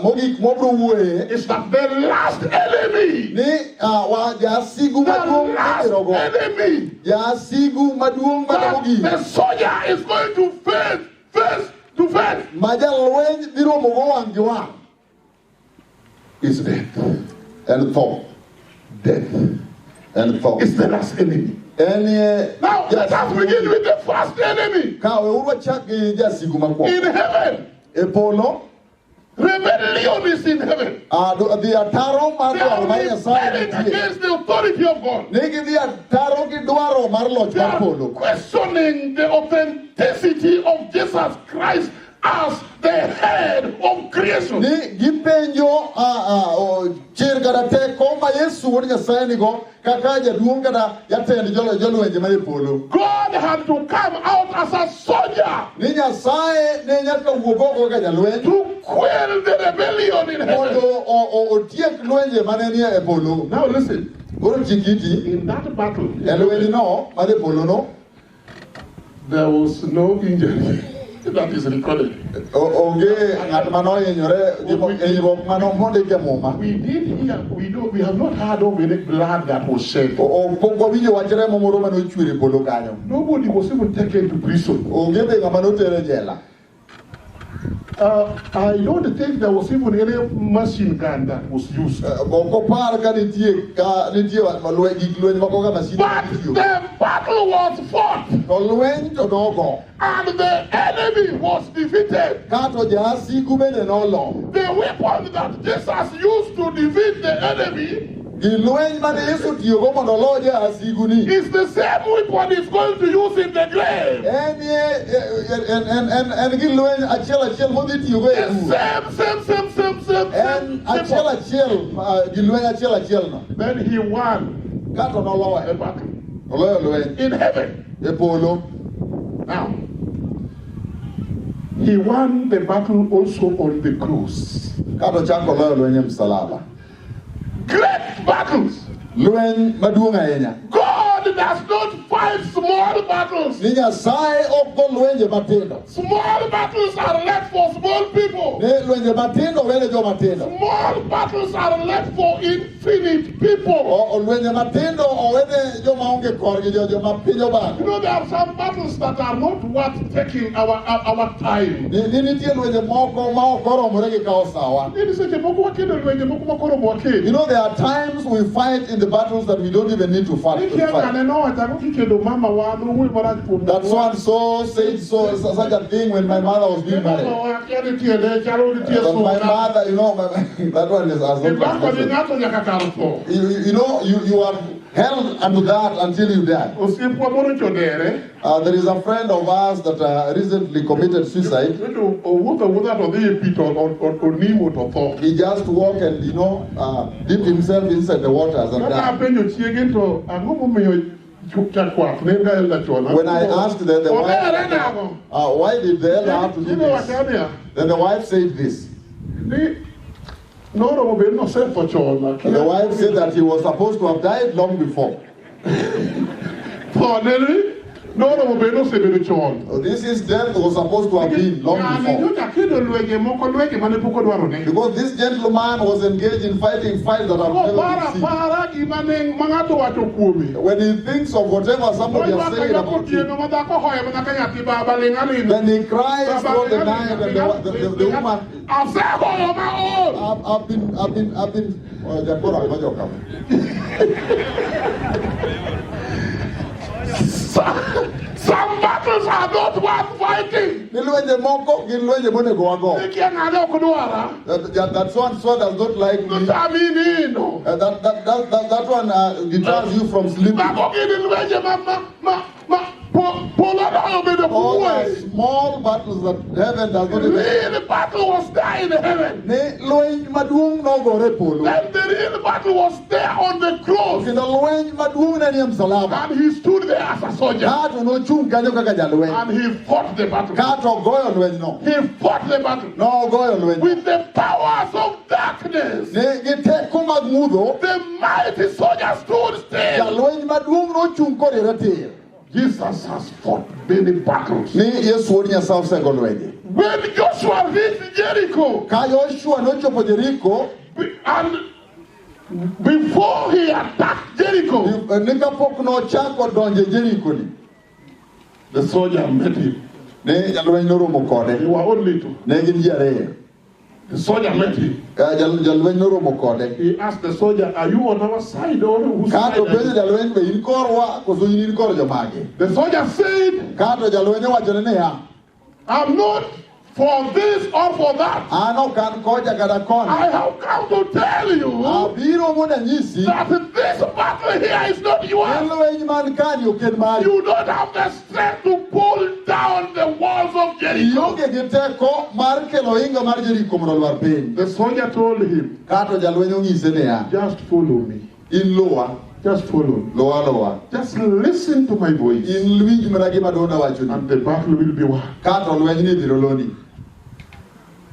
Mogik mwabro wuoye is that the last enemy, ni wa jasigu the maduong' last mibirogo. enemy Jasigu maduong' mane that mogik the soldier is going to face, face to face ma jalweny dhi romogo wang' gi wang' is death. En tho. Death. En tho. It's the last enemy. En e Now let us begin with the first enemy. Ka weuru wachak gi jasigu mokwongo. In heaven. E polo. Rebellion is in heaven. Dhi ataro mar They are dwaro mar Nyasaye rebelling nitie. against the authority of God. Ni gidhi ataro gi dwaro mar loch They mar are polo. questioning the authenticity of Jesus Christ as the head of creation. Ni gipenjo chir kata teko ma Yesu wuod Nyasaye nigo kaka jaduong' kata jatend jolwenje manie polo. God had to come out as a soldier Ni Nyasaye ne nyaka wuog oko kaka jalweny to quell the rebellion in heaven. Mondo otiek lwenje mane nie e polo. Now listen. Koro chik iti. In that battle, E lwenyno mar e polo no, there was no injury that is recorded. Onge ng'at manohinyore hinyruok mano mondik e muma. We did hear, we know, we have not heard of any blood that was shed. Pok wawinjo wach remo moro mane ochwer e polo kanyo. Nobody was even taken to prison. Onge be ng'ama noter e jela. I don't think there was even any machine gun that was used. Ok opar ka nitie gik lweny moko ka masin. But the battle was fought. To lweny to nogo. And the enemy was defeated. Kato jasigu bende nolo. The weapon that Jesus used to defeat the enemy Gi lweny mane Yesu otiyogo mondo olo jasigu ni is the same weapon he's going to use in the grave. En en gi lweny achiel achiel modhi tiyogo e The bur. same, same, same, same, same, En same. achiel achiel gi lweny achiel achiel no. Then he won Kato noloye. the battle Oloyo lweny in heaven. e polo. Now, he won the battle also on the cross. Kato chako oloyo lweny e msalaba. Great battles. Lweny maduong' ahinya. God does not fight small battles. Ni Nyasaye ok go lwenje matindo. Small battles are left for small people. Ni lwenje matindo wene joma tindo. Small battles are left for infinite people. O lwenje matindo owene joma onge korgi joma piny obago. There are some battles that are not worth taking our time. Ni nitie lwenje moko ma ok oromore gi kawo sawa. Ni seche moko wakedo lwenje moko ma koro waked. There are times we fight in the battles that we don't even need to fight. To Nikia fight. ng'ane nowacho ang'o kikedo mama wa nowuoyo marach kuom That so and so said such a thing when my mother was being married. Mama wa kia ni tiende chalo nitie But my suna. mother, that one is as Ibako ni ng'ato nyaka kal tho. You are held unto that until you die. Osiepwa moro chodere. There is a friend of ours that recently committed suicide. To owuotho awuotha to odhi e pi to onimo to tho. He just walked and dipped himself inside the waters and Kaka died. apenjo chiege to ang'o momiyo chakwath ne en ga elder chon. When I asked the Ohere wife, nang'o? why did the elder have to do Chiege this? wacho niya, Then the wife said this. ni noromo bed nosetho chon. akia. The wife said that he was supposed to have died long before. Tho ne ni noromo bed nosebedo chon. This is death was supposed to have been long Ng'ani before. nyocha kedo lwenje moko lwenje mane pok odwaro ne. Because this gentleman was engaged in fighting fights that have never Koparo been seen. apara gima ne ma ng'ato wacho kuome. When he thinks of whatever somebody has said about him, Otieno ma dhako hoye mana ka nyathi baba ling' aling'. then he cries throughout the night and the woman, Asegoyo ma ol. I've been, oh, Jakora, ngoja kama. Some battles are not worth fighting. fighting. Ni lwenje moko gin lwenje monego wago. Nikia ng'ane ok dwara. That so and so does not like me. Notami nindo. That one deters you from sleeping. Mago gin lwenje ma polo noyo bedo All kuwe. the small battles that heaven does not even. Real battle was there in heaven. Ne lweny maduong' nogore e polo. Then the real battle was there on the cross. Kendo lweny maduong' ne nie msalaba. And he stood there as a soldier. Kato nochung' kanyo kaka jalweny. And he fought the battle. Kato ogoyo lwenyno. He fought the battle. Nogoyo lweny. With the powers of darkness. Ne gi teko mag mudho. The mighty soldier stood still. Jalweny maduong' nochung' koriere tir. Jesus has fought many battles. Ni Yesu wuod Nyasaye osego lwenje. When Joshua reached Jericho, Ka Joshua nochopo Jeriko, and before he attacked Jericho, ni kapok nochako donjo e Jeriko ni, the soldier met him. Ne jalweny noromo kode. They were only two. Ne gin ji ariyo. The soldier met him. Jalweny noromo kode. He asked the soldier, "Are you on our side or whose side?" Kato are you?" penjo jalweny be in korwa koso in kor jomage. The soldier said, Kato jalweny owachone niya, "I'm not for this or for that. An ok an kocha kata koni. I have come to tell you Abiro mondo anyisi that this battle here is not yours. ni lweny man kani ok en mari. You don't have the strength to pull down the walls of Jericho." Ionge gi teko mar kelo ohinga mar Jeriko mondo olwar piny. The soldier told him, Kato jalweny onyise niya, "Just follow me. In luwa. Just follow me. Luwa luwa. Just listen to my voice. In winj mana gima duonda wachoni. And the battle will be won." Kato lweny ni ibiro loni.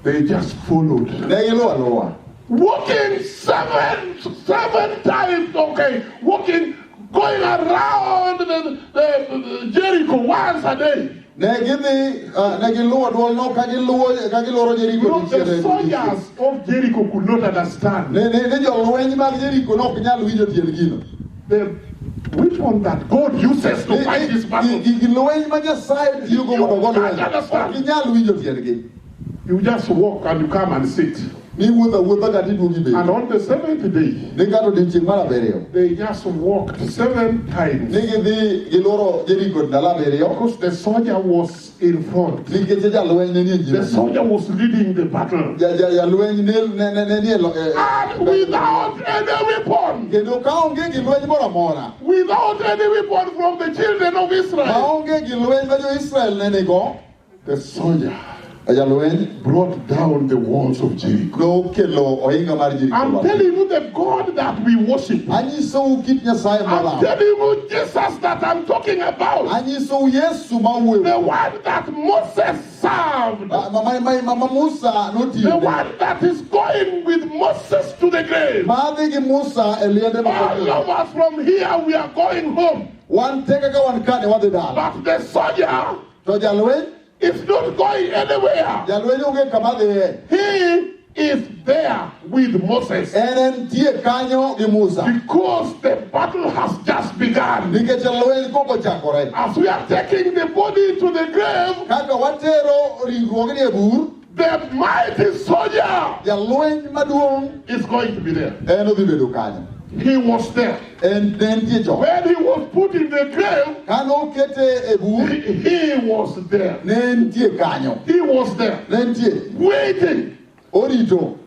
They just followed. Ne giluwo aluwa. Walking seven times, okay, walking, going around the Jericho once a day. Ne gidhi, ne giluwo duolno ka giluwo ka gilworo Jeriko No, dichiel the e soldiers of Jericho could not understand Ne jolweny mag Jeriko ne ok nyal winjo tiend gino. the weapon that God uses to fight this battle. Gig lweny ma Nyasaye tiyogo mondo ogo lweny ok ginyal winjo tiendgi. You just walk and you come and sit. Ni wuotho awuotha kata iduogo ibet. And on the seventh day, Ni kata odiechieng' mar abiriyo. they just walked 7 times. Ni gidhi gilworo Jeriko ndalo abiriyo. Because the soldier was in front. Nikech jalweny ne nie The nyime. soldier was leading the battle. Jalweny ne nie And without any weapon, kendo kaonge gi lweny moro amora. without any weapon from the children of Israel, Maonge gi lweny ma jo-Israel ne nigo, the soldier jalweny brought down the walls of Jericho. nokelo ohinga mar Jeriko. I'm telling you the God that we worship. Anyisou kit Nyasaye I'm molamo. telling you Jesus that I'm talking about. Anyisou Yesu ma wuoyo. The one that Moses served. Ma Musa The notiyone. one that is going with Moses to the grave. Madhi gi Musa e liende All of us from here, we are going home. Wan te kaka wan kane wadhi dala. But the soldier To jalweny, is not going anywhere. jalweny onge kama dhiye. He is there with Moses. En entie kanyo gi Musa. Because the battle has just begun. Nikech lweny kok ochakore. As we are taking the body to the grave, Kaka watero ringruogni e bur, the mighty soldier jalweny maduong' is going to be there. en odhi bedo kanyo. He was there. En ne entie chon. When he was put in the grave, Kane okete e bur, he was there. ne entie kanyo. He was there. Ne entie. Waiting. Orito.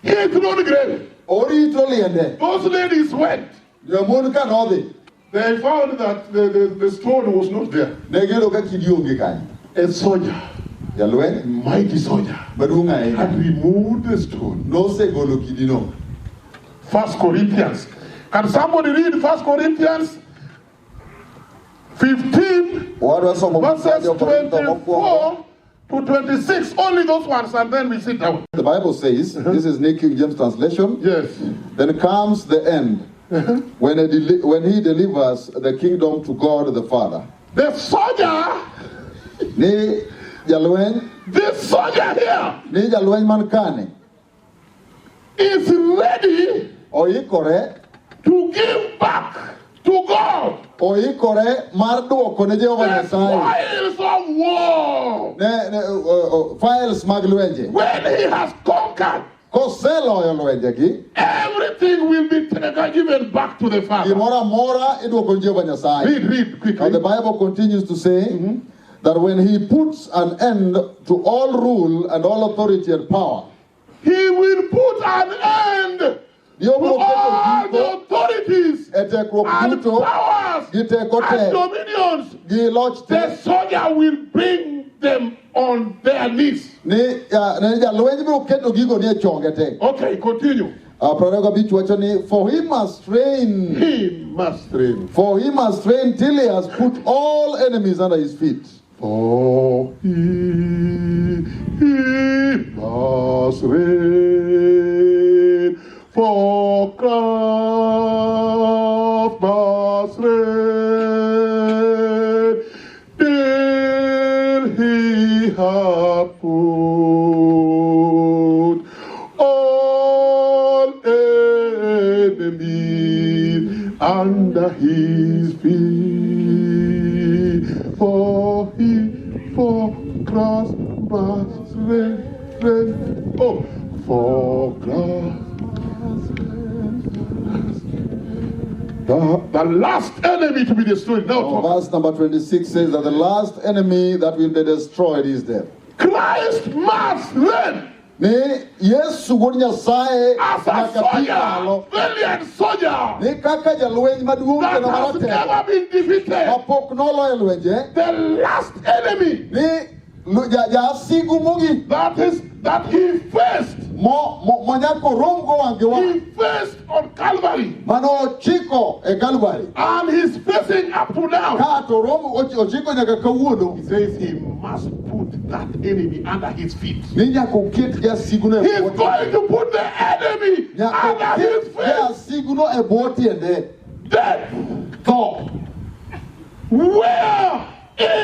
His own grave. Orito liende. Those ladies went. Jomon ka nodhi, They found that the stone was not there. ne giyudo ka kidi onge kanyo. A soldier, Jalweny mighty soldier, maduong' ahinya had removed the stone. nosegolo kidino. First Corinthians. Can somebody read First Corinthians 15, Wadwa somo verses Jo-Korintho mokwongo. 24 to 26? Only those ones, and then we sit down. The Bible says, this is New King James translation. Yes. Then comes the end, when he delivers the kingdom to God the Father. The soldier, Ni jalweny, this soldier here, ni jalweny man kane, is ready oikore, to give back to God oikore mar duoko ne Jehova the Nyasaye spoils of war. ne files mag lwenje. When he has conquered, Koseloyo lwenjegi, everything will be taken, given back to the Father. gimoro amora iduoko ne Jehova Nyasaye. Read, read quickly. Now the Bible continues to say, that when he puts an end to all rule and all authority and power, He will put an end to all the authorities e tekruok and duto powers gi teko and te dominions. gi loch te The soldier will bring them on their knees. ni ni jalweny biro keto gigo ni e chonge te. Okay, continue. 25 wacho ni for he must reign. He must reign. For he must reign till he has put all enemies under his feet. For he must reign. For Christ must reign till he hath put all enemies under his feet. For he, for Christ must reign, reign. Oh, for Christ. The last enemy to be destroyed. Now, Oh, verse number 26 says that the last enemy that will be destroyed is death. Christ must reign. Ni Yesu wuod Nyasaye As a nyaka bi soldier, malo. valiant soldier Ni kaka jalweny maduong' that kendo has maratego never been defeated. mapok noloyo lwenje. The last enemy Ni jasigu mogik that is that he faced. mo monyako romgo wang' gi wang' He faced on Calvary. mano ochiko e Calvary. And he's facing up to now. Ka to romo ochiko nyaka kawuono. He says he must put that enemy under his feet. Ni nyaka oket jasiguno e He's bwo going to put the enemy Nyaka under his oket feet. jasiguno e bwo tiende. Death. Tho. Where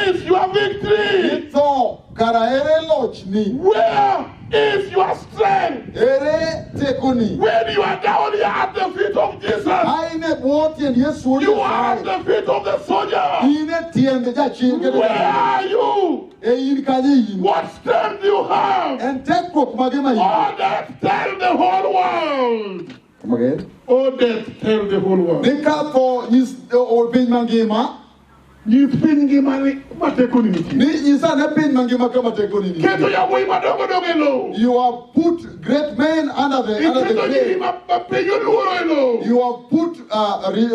is your victory? Tho kara ere lochni? Where is your strength? Ere tekoni? When you are down here at the feet of Jesus, Ka in e bwo tiend Yesu wuod you are at Nyasaye. the feet of the soldier. In e tiend jachir kendo Where are you? E in kanye in? What strength do you have? En tekruok mage ma in? Oh, death, tell the whole world. Come again. Oh, death, tell the whole world. Ni ka tho nyis piny mangima. Nyis piny ngima ni kuma tekoni nitie. Ni nyisa ne piny mangima kama tekoni nitie. Keto yawuoyi madongo dongo e lowo. You have put great men under the Iketo nyiri grave. ma piny oluoro e lowo. You have put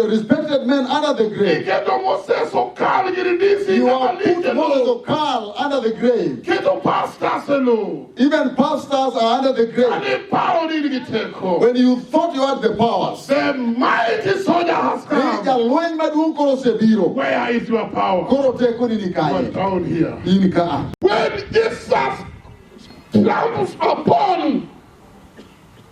respected men under the grave. Iketo Moses Okal gini DC You kaka have put lich e Moses lowo. Okal under the grave. Keto pastors e lowo. Even pastors are under the grave. Kane paro ni in gi teko. When you thought you had the powers. The mighty soldier has Ni come. jalweny maduong' koro osebiro. Where is your power? Koro tekoni ni You are kanye? down here. In ka. When Jesus tramples upon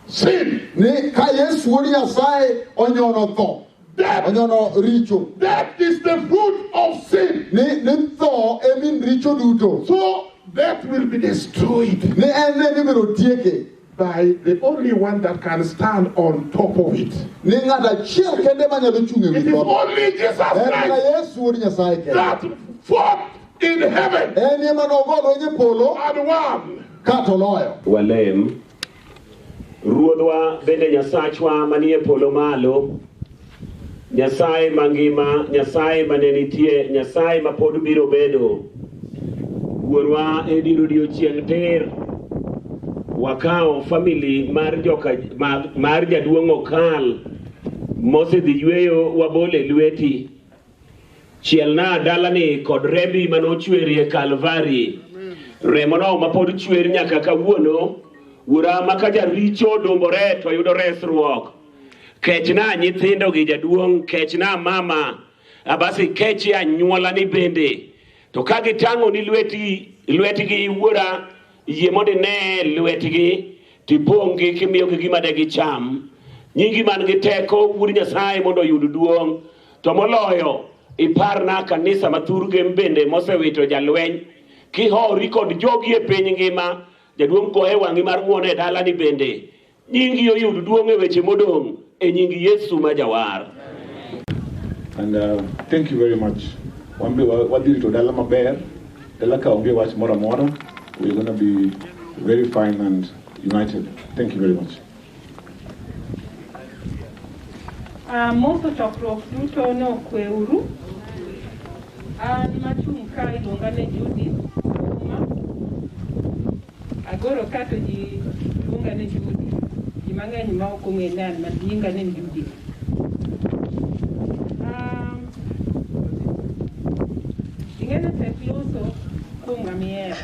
sin, Ni ka Yesu wuod Nyasaye onyono tho. death, Onyono richo. death is the fruit of sin. Ni tho e min richo duto. So death will be destroyed Ni en ne mibiro tieke. by the only one that can stand on top of it. Ni ng'at achiel kende manyalo chung' e wi It is tho. only Jesus En mana Christ Yesu wuod Nyasaye kende. that fought in heaven En ema nogo lweny e polo and won. ka to loyo. Walem. Ruodhwa bende Nyasachwa manie polo malo, Nyasaye mangima, Nyasaye mane nitie, Nyasaye ma pod biro bedo. Wuonwa e dier odiechieng' tir, wakawo family mar joka mar jaduong' Okal mosedhi yweyo wabole lweti. Chielna dalani kod rembi manochwerie Kalvari. Remono ma pod chwer nyaka kawuono. Wuora ma ka jaricho odumbore to yudo resruok. Kechna nyithindo gi jaduong', kechna mama, abasi kechi anyuola ni bende. To ka gitang'o ni lweti, lwetgi wuora, yie mondo ine lwetgi, tipong' gi kimiyogi gima de gicham. Nyingi man gi teko wuod Nyasaye mondo oyud duong'. To moloyo, iparna kanisa ma thurgi bende mosewito jalweny. Kihori kod jogi e piny ngima, jaduong' goye wang'i mar ng'uono e dalani bende. Nyingi oyud duong' e weche modong' e nying Yesu ma jawar. And thank you very much. Wan be wadhi rito dala maber. Dala ka onge wach moro amora. We're going to be very fine and united. Thank you very much. Amoso chokruok duto ni okweuru. An machung' ka iluonga ni Judith Auma. Agoro ka to ji luonga ni Judy. Ji mang'eny ma ok ong'e ni an ma nyinga ni Judith. Ing'e ni tek loso kuom ng'ama ihero.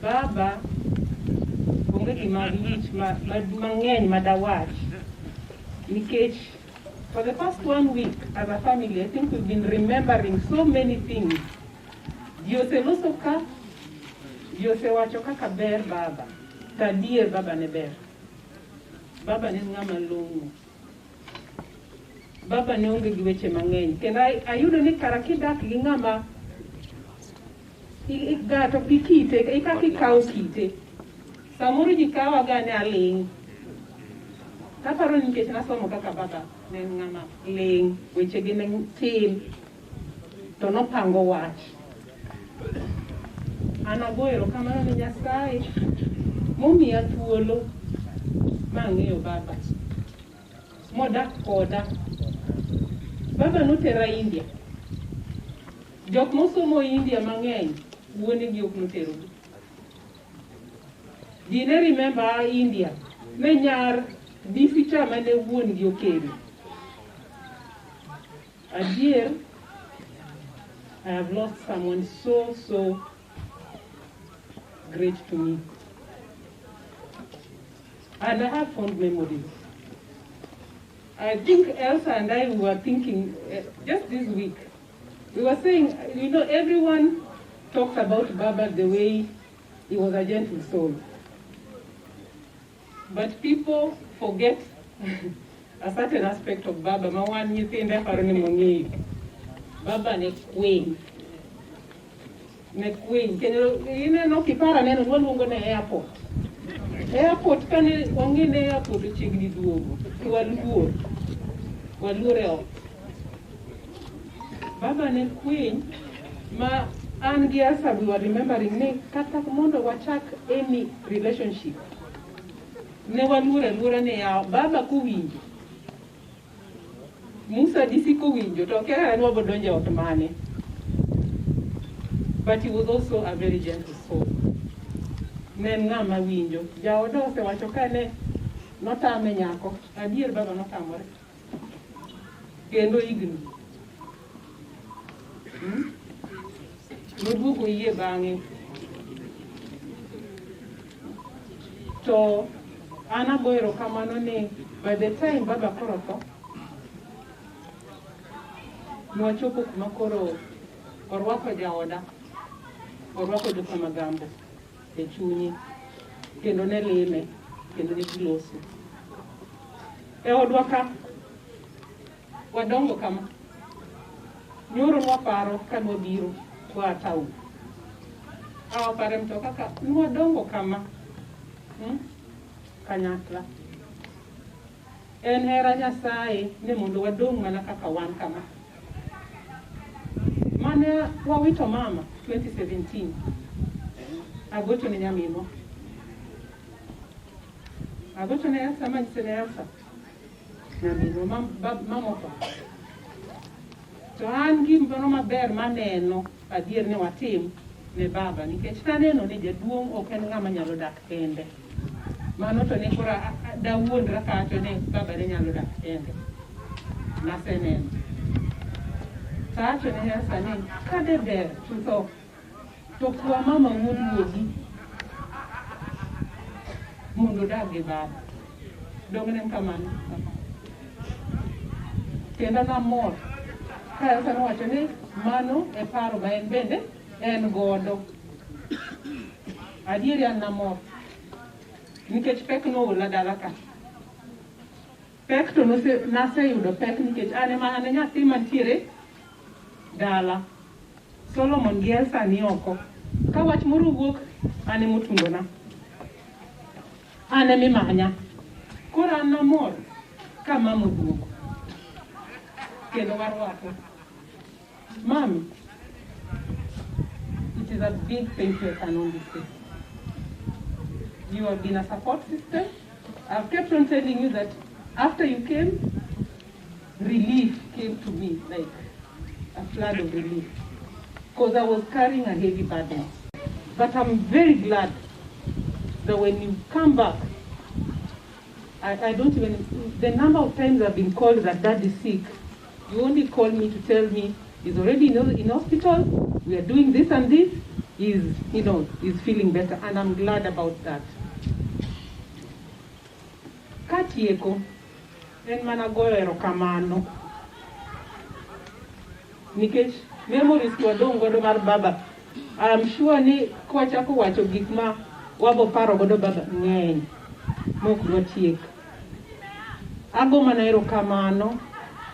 Baba onge gima lich mang'eny madawach nikech for the past one week as a family I think we've been remembering so many things. Ji oseloso ka, ji osewacho kaka ber baba. To adier baba ne ber. Baba ne en ng'ama long'o. Baba ne onge gi weche mang'eny. Kendo ayudo ni kara kidak gi ng'ama gato gi kite, kaka ikawo kite. Samoro ji kawa ga ni aling'. Kaparo ni nikech nasomo kaka baba ne en ng'ama ling', wechege ne tin, to nopango wach. An ago erokamano ne Nyasaye momiya thuolo mang'eyo baba, modak koda. Baba notera India. Jok mosomo India mang'eny, wuonegi ok noterogi. Ji ne remember India, ne nyar DC cha mane wuon gi okelo. Adier, I have lost someone so, so great to me. And I have fond memories. I think Elsa and I were thinking just this week, we were saying, everyone talks about Baba the way he was a gentle soul. But people forget a certain aspect of Baba. Ma wan nyithinde aparo ni mong'eyo. Baba ne kwiny. Ne kwiny. Kendo ineno kipara neno waluongo ne airport. Airport kane wang'e ne airport ochiegni duogo. To waluor. Waluor e ot. Baba ne kwiny ma an gi Elsa we were remembering ni kata mondo wachak any relationship ne waluor aluora ni yawa baba kowinjo Musa DC kowinjo to okia kaka ne wabodonjo e ot mane. But he was also a very gentle soul. Ne en ng'ama winjo. Jaoda osewacho ka ne notame nyako. Adier baba notamore. Kendo higni. Noduogo yie bang'e. To an ago erokamano ni by the time baba koro tho, nwachopo kuma koro orwako jaoda, orwako jokamagambo e chunye, kendo ne lime, kendo ne giloso. E odwa ka, wadongo kama. Nyoro nwaparo ka nwabiro kwa town. Awaparo e mtoka ka nwadongo kama. Kanyakla. En hera Nyasaye ni mondo wadong' mana kaka wan kama. Mane wawito mama 2017. Agocho ne nyaminwa. Agocho ne Elsa manyise ne Elsa. Nyaminwa mama otho. To an gimoro maber maneno adier ni watim ne baba nikech naneno ni jaduong' ok en ng'ama nyalo dak kende. Mano to ne koro dawuondra kawacho ni baba ne nyalo dak kende. Naseneno. To awacho ne Elsa ni kade ber chutho to kwa mama wuod wuogi mondo odag gi baba. Donge ne en kamano? Kendo namor ka Elsa nowacho ni mano e paro ma en bende en godo. Adieri an namor nikech pek noola dala ka. Pek to naseyudo pek nikech an ema an e nyathi mantiere dala. Solomon gi Elsa ni oko. Ka wach moro owuok, an ema otungona. An ema imanya. Koro an namor ka mama oduogo. Kendo warwako. Mami, it is a big thank you I can only say. You have been a support system. I've kept on telling you that after you came, Relief came to me like a flood of relief because I was carrying a heavy burden. But I'm very glad that when you come back, I don't even, the number of times I've been called that dad is sick, you only call me to tell me he's already in hospital, we are doing this and this, he's, you know, he's feeling better, and I'm glad about that. Katieko, en mana goyo erokamano. Nikech memories wadong' godo mar baba, I'm sure ni kwachako wacho gik ma wabo paro godo baba ng'eny mok dwatiek. Ago mana erokamano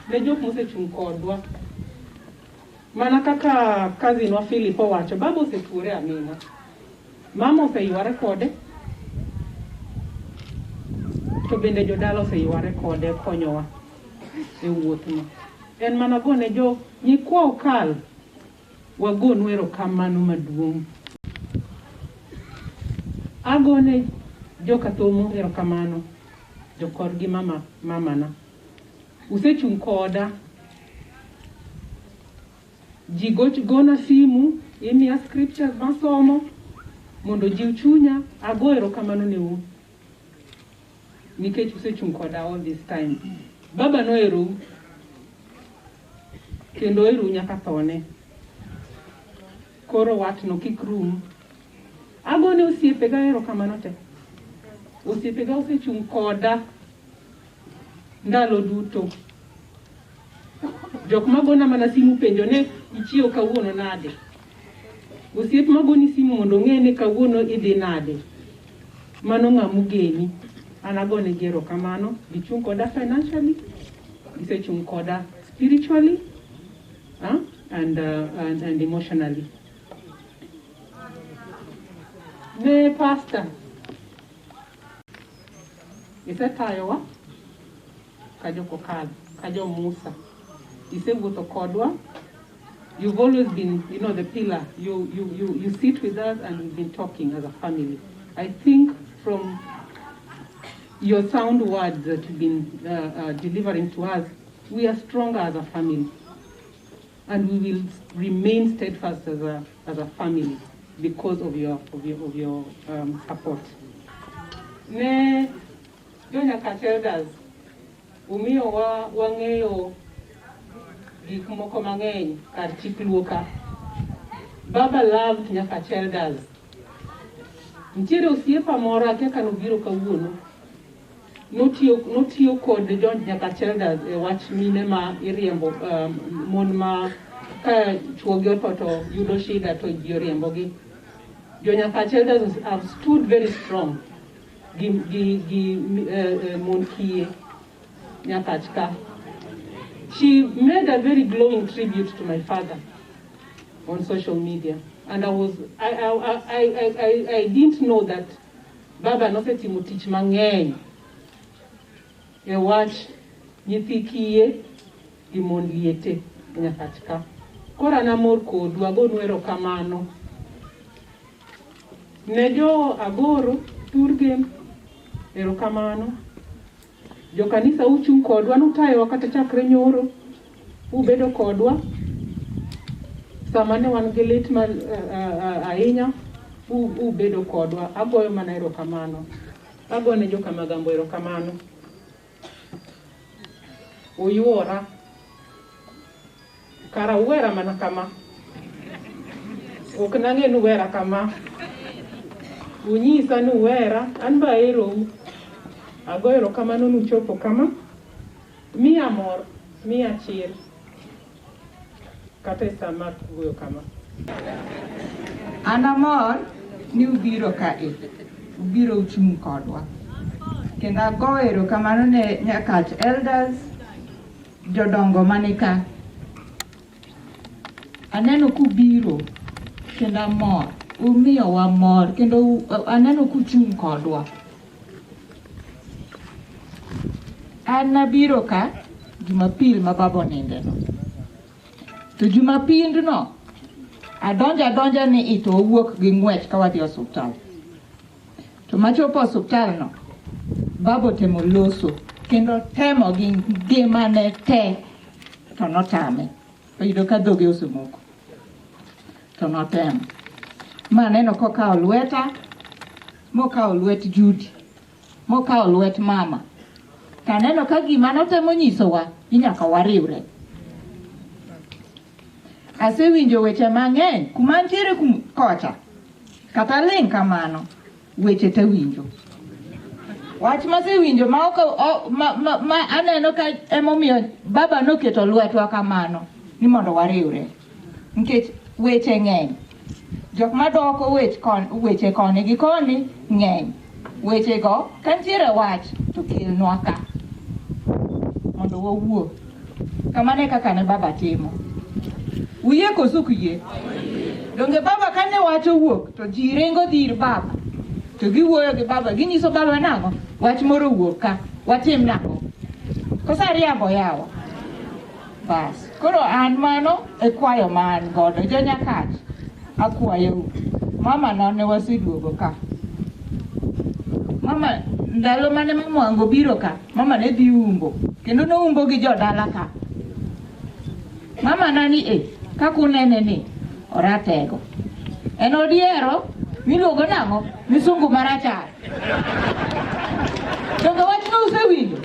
ne jok mosechung' kodwa. Mana kaka cousin wa Philip owacho, baba osetuore aming'a. Mama oseyware kode, to bende jodala oseyware kode konyowa e wuothno. En mana gone jo nyikwa Okal wagonu erokamano maduong'. Agone joka Thomo erokamano, jokorgi mama mamana. Usechung' koda. Ji gona simu, imiya scriptures masomo mondo jiw chunya, ago erokamano ne un. Nikech usechung' koda all this time. Baba noherou kendo oherou nyaka thone. Koro watno kik rum. Agone osiepega erokamano te. Osiepega osechung' koda ndalo duto. Jok magona mana simu penjo ne ichiew kawuono nade. Osiep magoni simu mondo ong'e ni kawuono idhi nade. Mano ng'ama ogeni. An agonegi erokamano. Gichung' koda financially, gisechung' koda spiritually, and emotionally. Ne pastor, isetayowa ka jokokal, ka jo Musa. Isewuotho kodwa. You've always been the pillar. You sit with us and we've been talking as a family. I think from your sound words that you've been delivering to us, we are stronger as a family. And we will remain steadfast as a family because of your support. Ne jonyaka elders, umiyo wa wang'eyo gik moko mang'eny kar chik luo ka. Baba loved nyaka elders. Nitiere osiepa moro akia ka nobiro kawuono. Notiyo kod jo nyaka elders e wach mine ma iriembo mon ma ka chuogi otho to yudo shida to ji oriembogi. Jo nyaka elders have stood very strong gi mon kiye Nyakach ka. She made a very glowing tribute to my father on social media. And I was, I didn't know that Baba nosetimo tich mang'eny e wach nyithi kiye gi mon liete e Nyakach ka. Koro an amor kodu, agonu erokamano. Ne jo Agoro, Turgem, erokamano. Jokanisa uchung' kodwa, nutayowa kata chakre nyoro, ubedo kodwa. Sama ne wan gi lit ma ahinya, ubedo kodwa. Agoyo mana erokamano. Agone joka Magambo erokamano. Uyuora. Kara uwera mana kama. Ok nang'e ni uwera kama. Unyisa ni uwera, an be aherou. Agoyo erokamano nuchopo kama. Miya mor, miya chir. Kata e sama wuoyo kama. An amor ni ubiro kae, ubiro uchung' kodwa. Kendo agoyo erokamano ne Nyakach Elders, jodongo mani ka. Aneno kubiro kendo amor, umiyowa mor kendo aneno kuchung' kodwa. An nabiro ka Jumapil ma baba oninde no. To Jumapil no, adonjo adonja ni i to owuok gi ng'wech ka wadhi osuptal. To machopo osuptal no, baba otemo loso. Kendo temo gi ngimane te to notame. Oyudo ka dhoge osemoko. To notemo. Ma aneno kokawo lweta, mokawo lwet Judy, mokawo lwet mama. To aneno ka gima notemo nyisowa ni nyaka wariwre. Asewinjo weche mang'eny kuma ntiere kocha. Kata ling' kamano, weche tawinjo. Wach masewinjo ma ok ma aneno ka emomiyo baba noketo lwetwa kamano ni mondo wariwre. Nikech weche ng'eny. Jok madoko weche koni gi koni ng'eny. Weche go ka ntiere wach to kelnwa ka mondo wawuo. Kamano e kaka ne baba timo. Uyie koso ok uyie? Donge baba kane wach owuok to ji ringo dhi ir baba. To giwuoyo gi baba, ginyiso baba nang'o? Wach moro owuok ka, watim nang'o? Koso ariambo yawa? Bas, koro an mano e kwayo ma an godo. Jo Nyakach, akwayou. Mama no ne waseduogo ka. Mama, ndalo mane mama Wango biro ka, mama ne dhi umbo. Kendo noumbo gi jodala ka. Mama na ni e, kaka unene ni, oratego. En odiero, miluongo nang'o? Misungu marachar. Donge wachno usewinjo?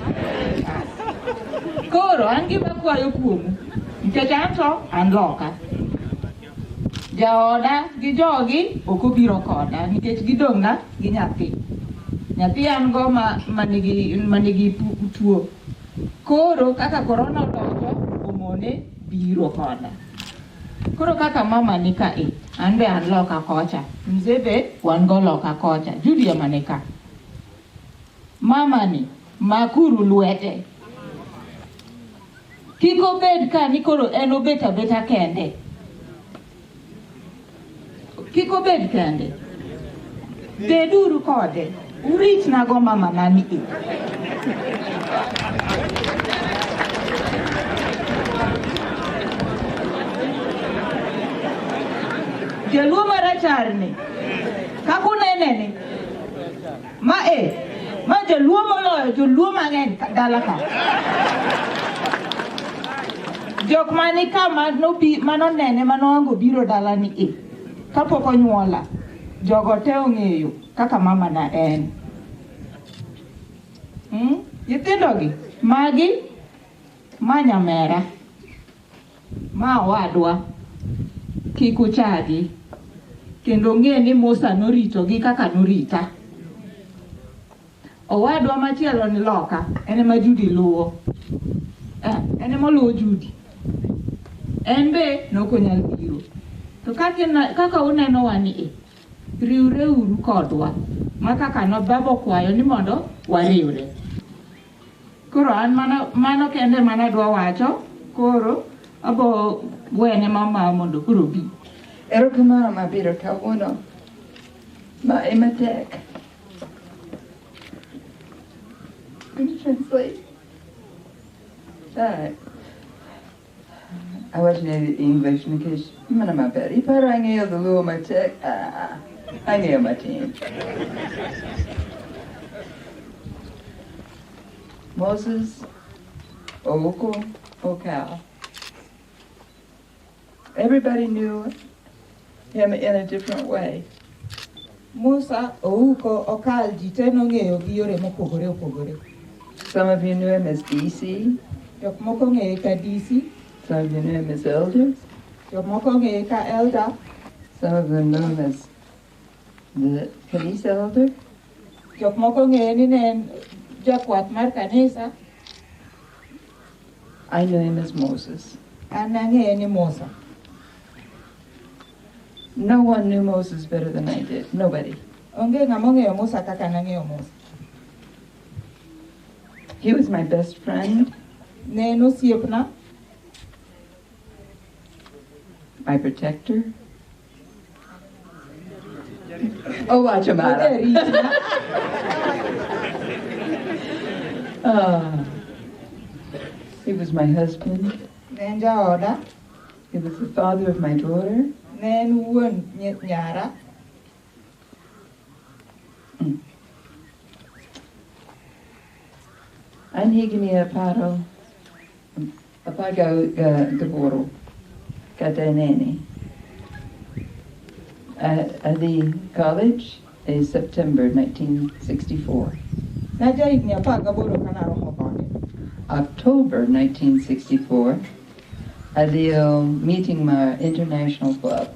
Koro an gima kwayo kuomu, nikech an to an loka. Jaoda gi jogi ok obiro koda nikech gidong'na gi nyathi. Nyathi an go ma manigi tuo. Koro kaka korona odonjo, omone biro koda. Koro kaka mama ni ka e, an be an loka kocha. Mzee be wan go loka kocha. Judy ema ni ka. Mama ni, makuru lwete. Kik obed ka ni koro en obet abeta kende. Kik obed kende. Beduru kode. Uritnago mama nani e. Jaluo marachar ni, kaka unene ni, ma e, ma jaluo moloyo joluo mang'eny dala ka. Jok mani ka manonene manohango biro dala ni e, kapok onyuola, jogo te ong'eyo kaka mama na en. Nyithindogi, magi, ma nyamera, ma owadwa, kik uchagi, kendo ng'e ni Musa noritogi kaka norita. Owadwa machielo ni loka, en ema Judy luwo. En ema oluwo Judy. En be nok onyal biro. To kaka uneno wa ni e, riwreuru kodwa. Ma kaka no baba okwayo ni mondo wariwre. Koro an mano kende mana adwa wacho, koro abo wene mama mondo koro bi. Erokamano mabiro kawuono. Ma ema tek. Can you translate? Alright. Awacho ne English nikech mana maber. Iparo ang'eyo dholuo matek? Ah, ang'eyo matin. Moses Ouko Okal. Everybody knew him in a different way. Musa Ouko Okal ji te nong'eyo gi yore mopogore opogore. Some of you knew him as DC. Jok moko ong'eye ka DC, Some of you knew him as Elder. jok moko ong'eye ka Elder, Some of them knew him as the police elder. jok moko ong'eye ni ne en jakwath mar kanisa, I knew him as Moses. an ang'eye ni Musa. No one knew Moses better than I did. Nobody. Onge ng'ama ong'eyo Musa kaka nang'eyo Musa. He was my best friend, Ne en osiepna, my protector. Oh, watch him out. ojaritna, Ah. He was my husband. ne en jaoda, He was the father of my daughter. ne en wuon nyara. An higni aparo apaga gaboro kata nene. Adhi college in September 1964. Naja higni 18 kanaromo kode. October 1964, adhi meeting mar International Club.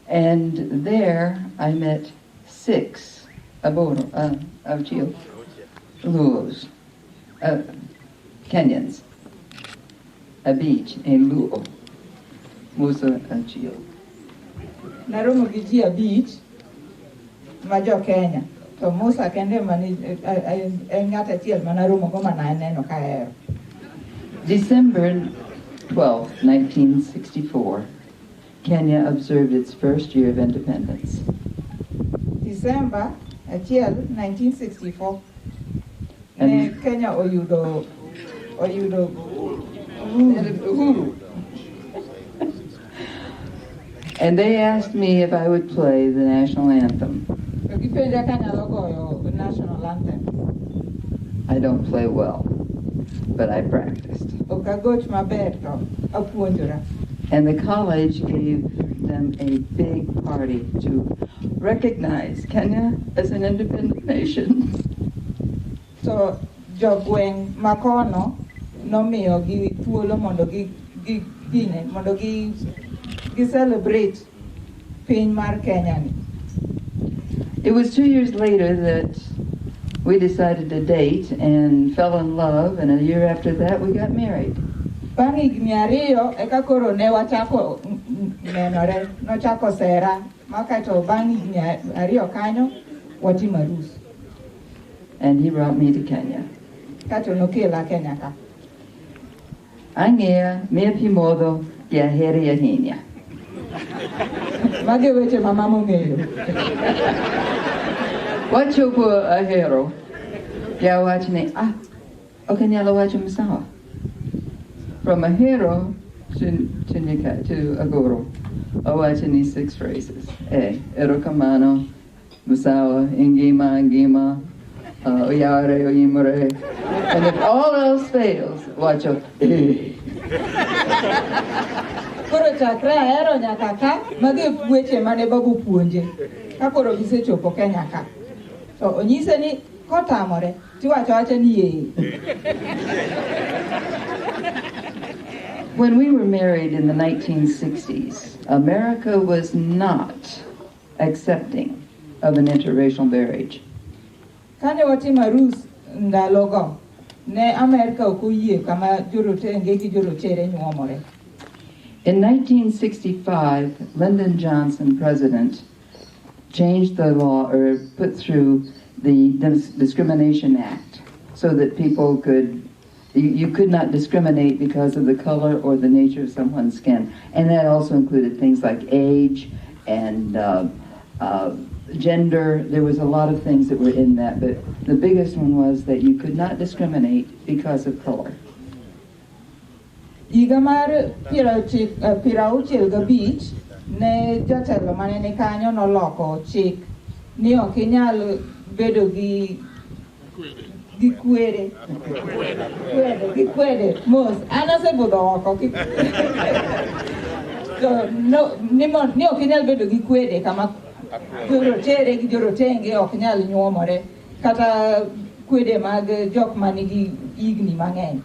And there I met six aboro, auchiel, Luos, Kenyans, abich en Luo, Musa achiel. Naromo gi ji abich ma jo Kenya. To Musa kende mane en ng'at achiel manaromo go mananeno ka ahero. December 12, 1964, Kenya observed its first year of independence. December achiel 1964 ne Kenya oyudo uhuru. And they asked me if I would play the national anthem. To gipenja ka anyalo goyo national anthem. I don't play well, but I practiced. Ok agoch maber to apuonjora. And the college gave them a big party to recognize Kenya as an independent nation. To jogweng' makono nomiyo gi thuolo mondo gi gine mondo gi celebrate piny mar Kenya ni. It was 2 years later that we decided to date and fell in love, and a year after that we got married. Bang' higni 2 eka koro ne wachako nenore, nochako sera, ma kaeto bang' higni 2 kanyo watimo arus. And he brought me to Kenya. Kaeto nokela Kenya ka. Ang'eya, miya pi modho, gi aheri ahinya. Mago e weche ma mama ong'eyo. Wachopo ahero, gi ni, ah, ok anyalo wacho msawa. From ahero to agoro, awacho ni six phrases. Erokamano, msawa, ingima, ngima, oyare, oyimore. And if all else fails, wacho, eh. Koro chakre ahero nyaka ka, mago e weche mane babu puonje. Ka koro gisechopo Kenya ka. To onyise ni kotamore, tiwacho awacha ni ee. When we were married in the 1960s, America was not accepting of an interracial marriage. Kane watimo arus ndalogo, ne Amerka ok oyie kama jorotenge gi jorochere nyuomore. In 1965, Lyndon Johnson, president, changed the law or put through the Discrimination Act so that people could, you could not discriminate because of the color or the nature of someone's skin. And that also included things like age and gender. There was a lot of things that were in that, but the biggest one was that you could not discriminate because of color. Higa mar 65 ne jatelo mane ni kanyo noloko chik ni ok inyal bedo gi kwere kwede gi kwede mos an asebudho oko to no, ni ok inyal bedo gi kwede kama jorochere gi jorotenge ok nyal nyuomore kata kwede mag jok manigi higni mang'eny.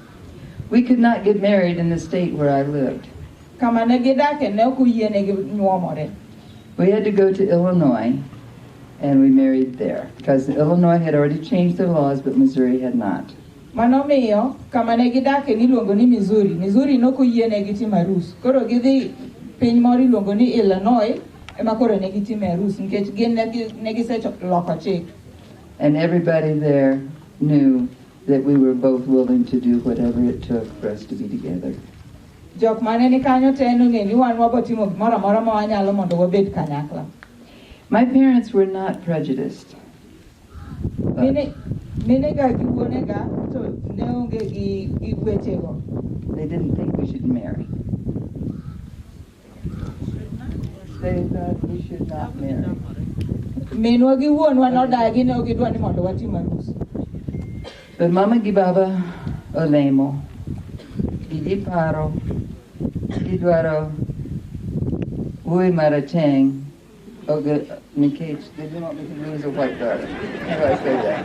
We could not get married in the state where I lived. Kama ne gidake ne ok oyienegi nyuomore. We had to go to Illinois, and we married there because Illinois had already changed their laws, but Missouri had not. Mano miyo kama ne gidake niluongo ni Missouri. Missouri ne ok oyienegi timo arus. Koro gidhi piny moro iluongo ni Illinois ema koro ne gitime arus nikech gin ne giseloko chik. And everybody there knew that we were both willing to do whatever it took for us to be together. Jok mane ni kanyo te nong'e ni wan wabo timo gimoro amora ma wanyalo mondo wabed kanyakla. My parents were not prejudiced. Mine ga gi wuonega to ne onge gi wechego. They didn't think we should marry. They thought we should not marry. Minwa gi wuonwa nodagi ne ok gidwa ni mondo watim arus. But mama gi baba olemo. Giparo. Gidwaro wuoyi marateng'. Okay, nikech they do not want to lose a white daughter. How do I say that?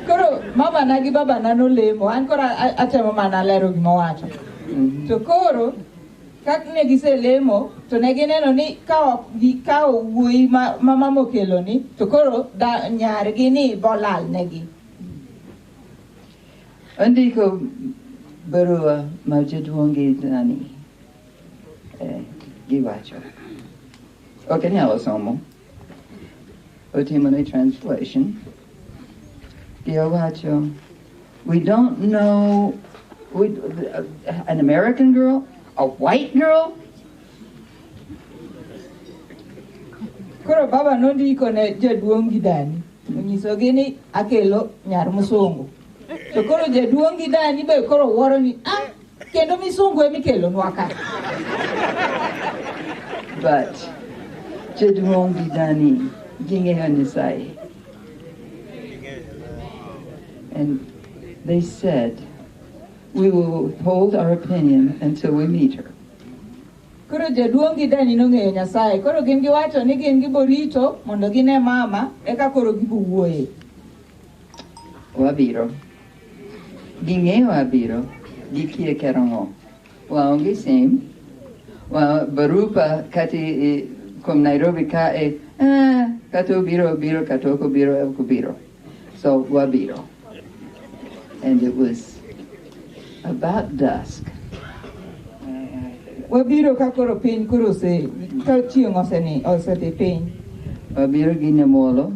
Koro mama na gi baba na nolemo, an koro atemo mana lero gima owacho. To koro kaka ne giselemo to ne gineno ni ka ok gikawo wuoyi ma mama okelo ni to koro da, nyargi ni bolal negi. Andiko barua ma jaduong' gi dani giwacho. Ok anyalo somo. Otimo ne translation. Giwacho, we don't know, an American girl, a white girl? Koro baba nondiko ne jaduong' gi dani onyisogi ni akelo nyar musungu. To koro jaduong' gi dani be koro wuoro ni ah, kendo misungu emikelonwa ka. But jaduong' gi dani ging'eyo Nyasaye. And they said, we will withhold our opinion until we meet her. Koro jaduong' gi dani nong'eyo Nyasaye. Koro gin giwacho ni gin giborito mondo gine mama eka koro gibo wuoye. Wabiro. Ging'eyo abiro. Gikia karang'o. Waonge sim. Wa barupa kati kuom Nairobi ka e kata obiro obiro kata ok obiro ok obiro. So wabiro. And it was about dusk. Wabiro ka koro piny koro ose ka chieng' oseni osedhi piny. Wabiro gi Nyamolo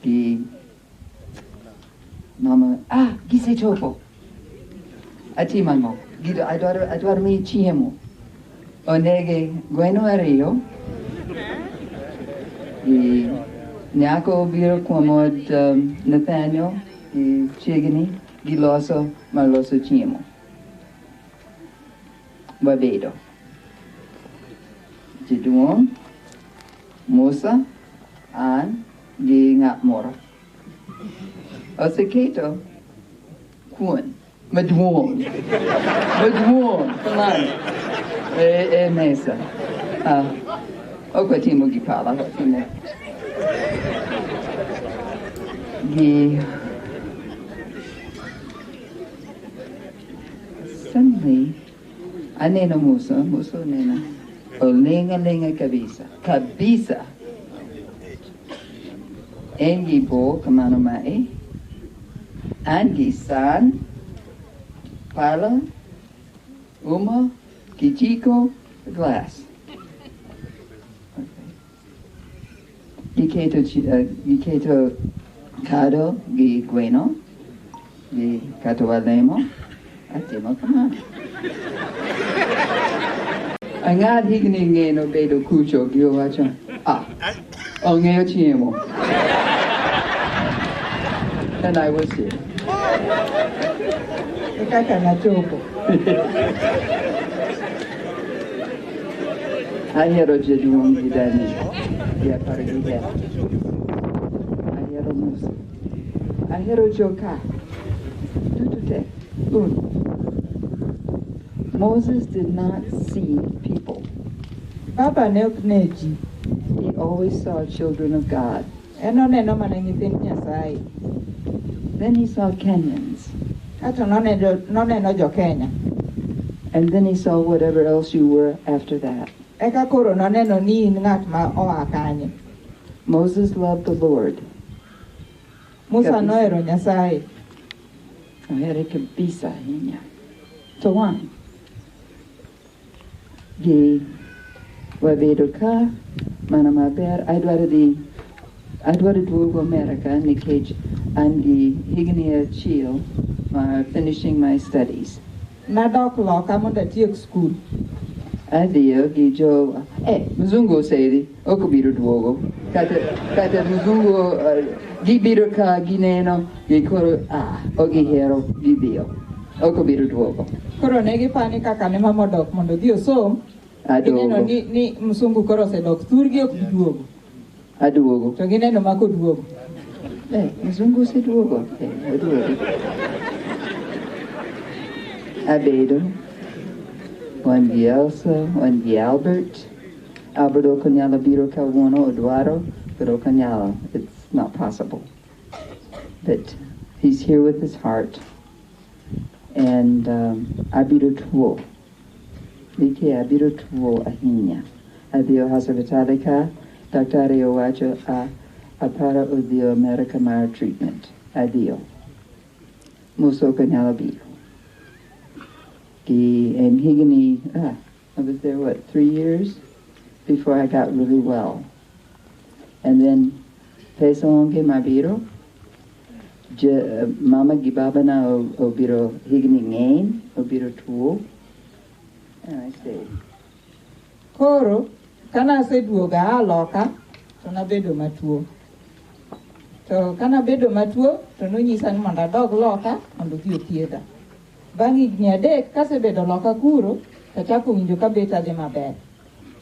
gi mama, gisechopo. Atimo ang'o? Adwaro miyi chiemo. Onege gweno ariyo. Gi nyako obiro kuom od Nathaniel gi chiegni giloso mar loso chiemo. Wabedo. Jaduong', Musa, an gi ng'at moro. Oseketo kuon maduong', maduong' kamano e mesa. Ok watimo gi pala, watimo gi. Suddenly, aneno Musa, Musa onena, oling' aling'a kabisa, kabisa. En gi bor kamano mae, an gi san, pala, uma, kijiko, glass. Okay. Giketo kado gi gweno, gi kato walemo, atimo kamano. Ang'ad higni ng'eno bedo kucho gi owacho, ong'eyo chiemo. And I was here. E kaka nachopo. Ahero jaduong' gi dani gi aparo gi hera. Ahero Musa. Ahero joka. Duto te. Un. Moses did not see people. Baba ne ok ne ji. He always saw children of God. En oneno mana nyithind Nyasaye. Then he saw Kenyans. Kato noneno jo Kenya. And then he saw whatever else you were after that. Eka koro noneno ni in ng'at ma oa kanye. Moses loved the Lord. Musa Kabisa. nohero Nyasaye. Ohere kabisa ahinya. To wan. Gi wabedo ka mana maber. Adwaro duogo America nikech an gi higni achiel mar finishing my studies. Nadok loka mondo atiek skul. Adhiyo gi jo mzungu osedhi ok obiro duogo. Kata mzungu gibiro ka gineno gi koro ok gihero gidhiyo. Ok obiro duogo. Koro ne gipani kaka ne mama odok mondo odhi osom. Gineno Aduogo. ni msungu koro osedok thurgi ok giduogo. Aduogo. To gineno ma koduogo. Eh, mzungu oseduogo. Eh, oduogo. Abedo. Wan gi Elsa, wan gi Albert. Albert ok onyalo biro kawuono odwaro, but ok onyalo. It's not possible. But he's here with his heart. And abiro tuo. Nitie abiro tuo ahinya. Adhi e osiptal ka, daktari owacho a aparo odhi America mar treatment. Adhiyo. Musa ok onyalo biro. Gi en higni, I was there, what, 3 years before I got really well. And then pesa onge mabiro. Mama gi baba na obiro higni ng'eny, obiro tuo. And I stayed. Koro kana aseduogo aa loka to nabedo matuo. To kanabedo matuo to nonyisa ni mondo adog loka mondo odhi othiedha. Bang' higni 3 kasebedo loka kuro to achako winjo ka bet adhi maber.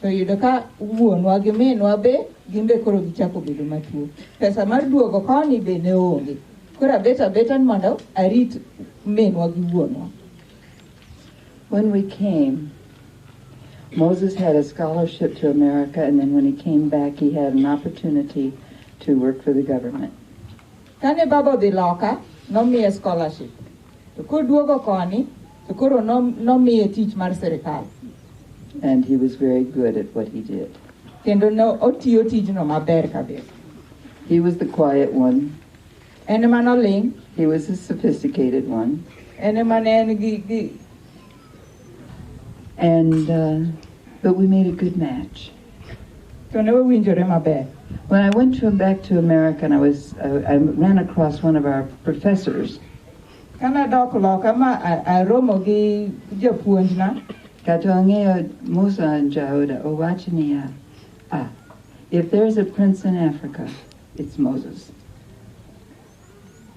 To yudo ka wuonwa gi minwa be gin be koro gichako bedo matuo. Pesa mar duogo koni be ne onge. Koro abet abeta ni mondo arit minwa gi wuonwa. When we came, Moses had a scholarship to America, and then when he came back, he had an opportunity to work for the government. Kane baba odhi loka, nomiye scholarship. To koduogo koni, to koro nomiye tich mar sirikal. And he was very good at what he did. Kendo ne otiyo tijno maber kabisa. He was the quiet one. En ema noling'. He was the sophisticated one. En ema ne en gi And but we made a good match. To ne wawinjore maber. When I went back to America, and I ran across one of our professors. Kana dok loka ma aromo gi japuonjna. Kata ang'eyo Musa jaoda owacho niya, ah, if there's a prince in Africa, it's Moses.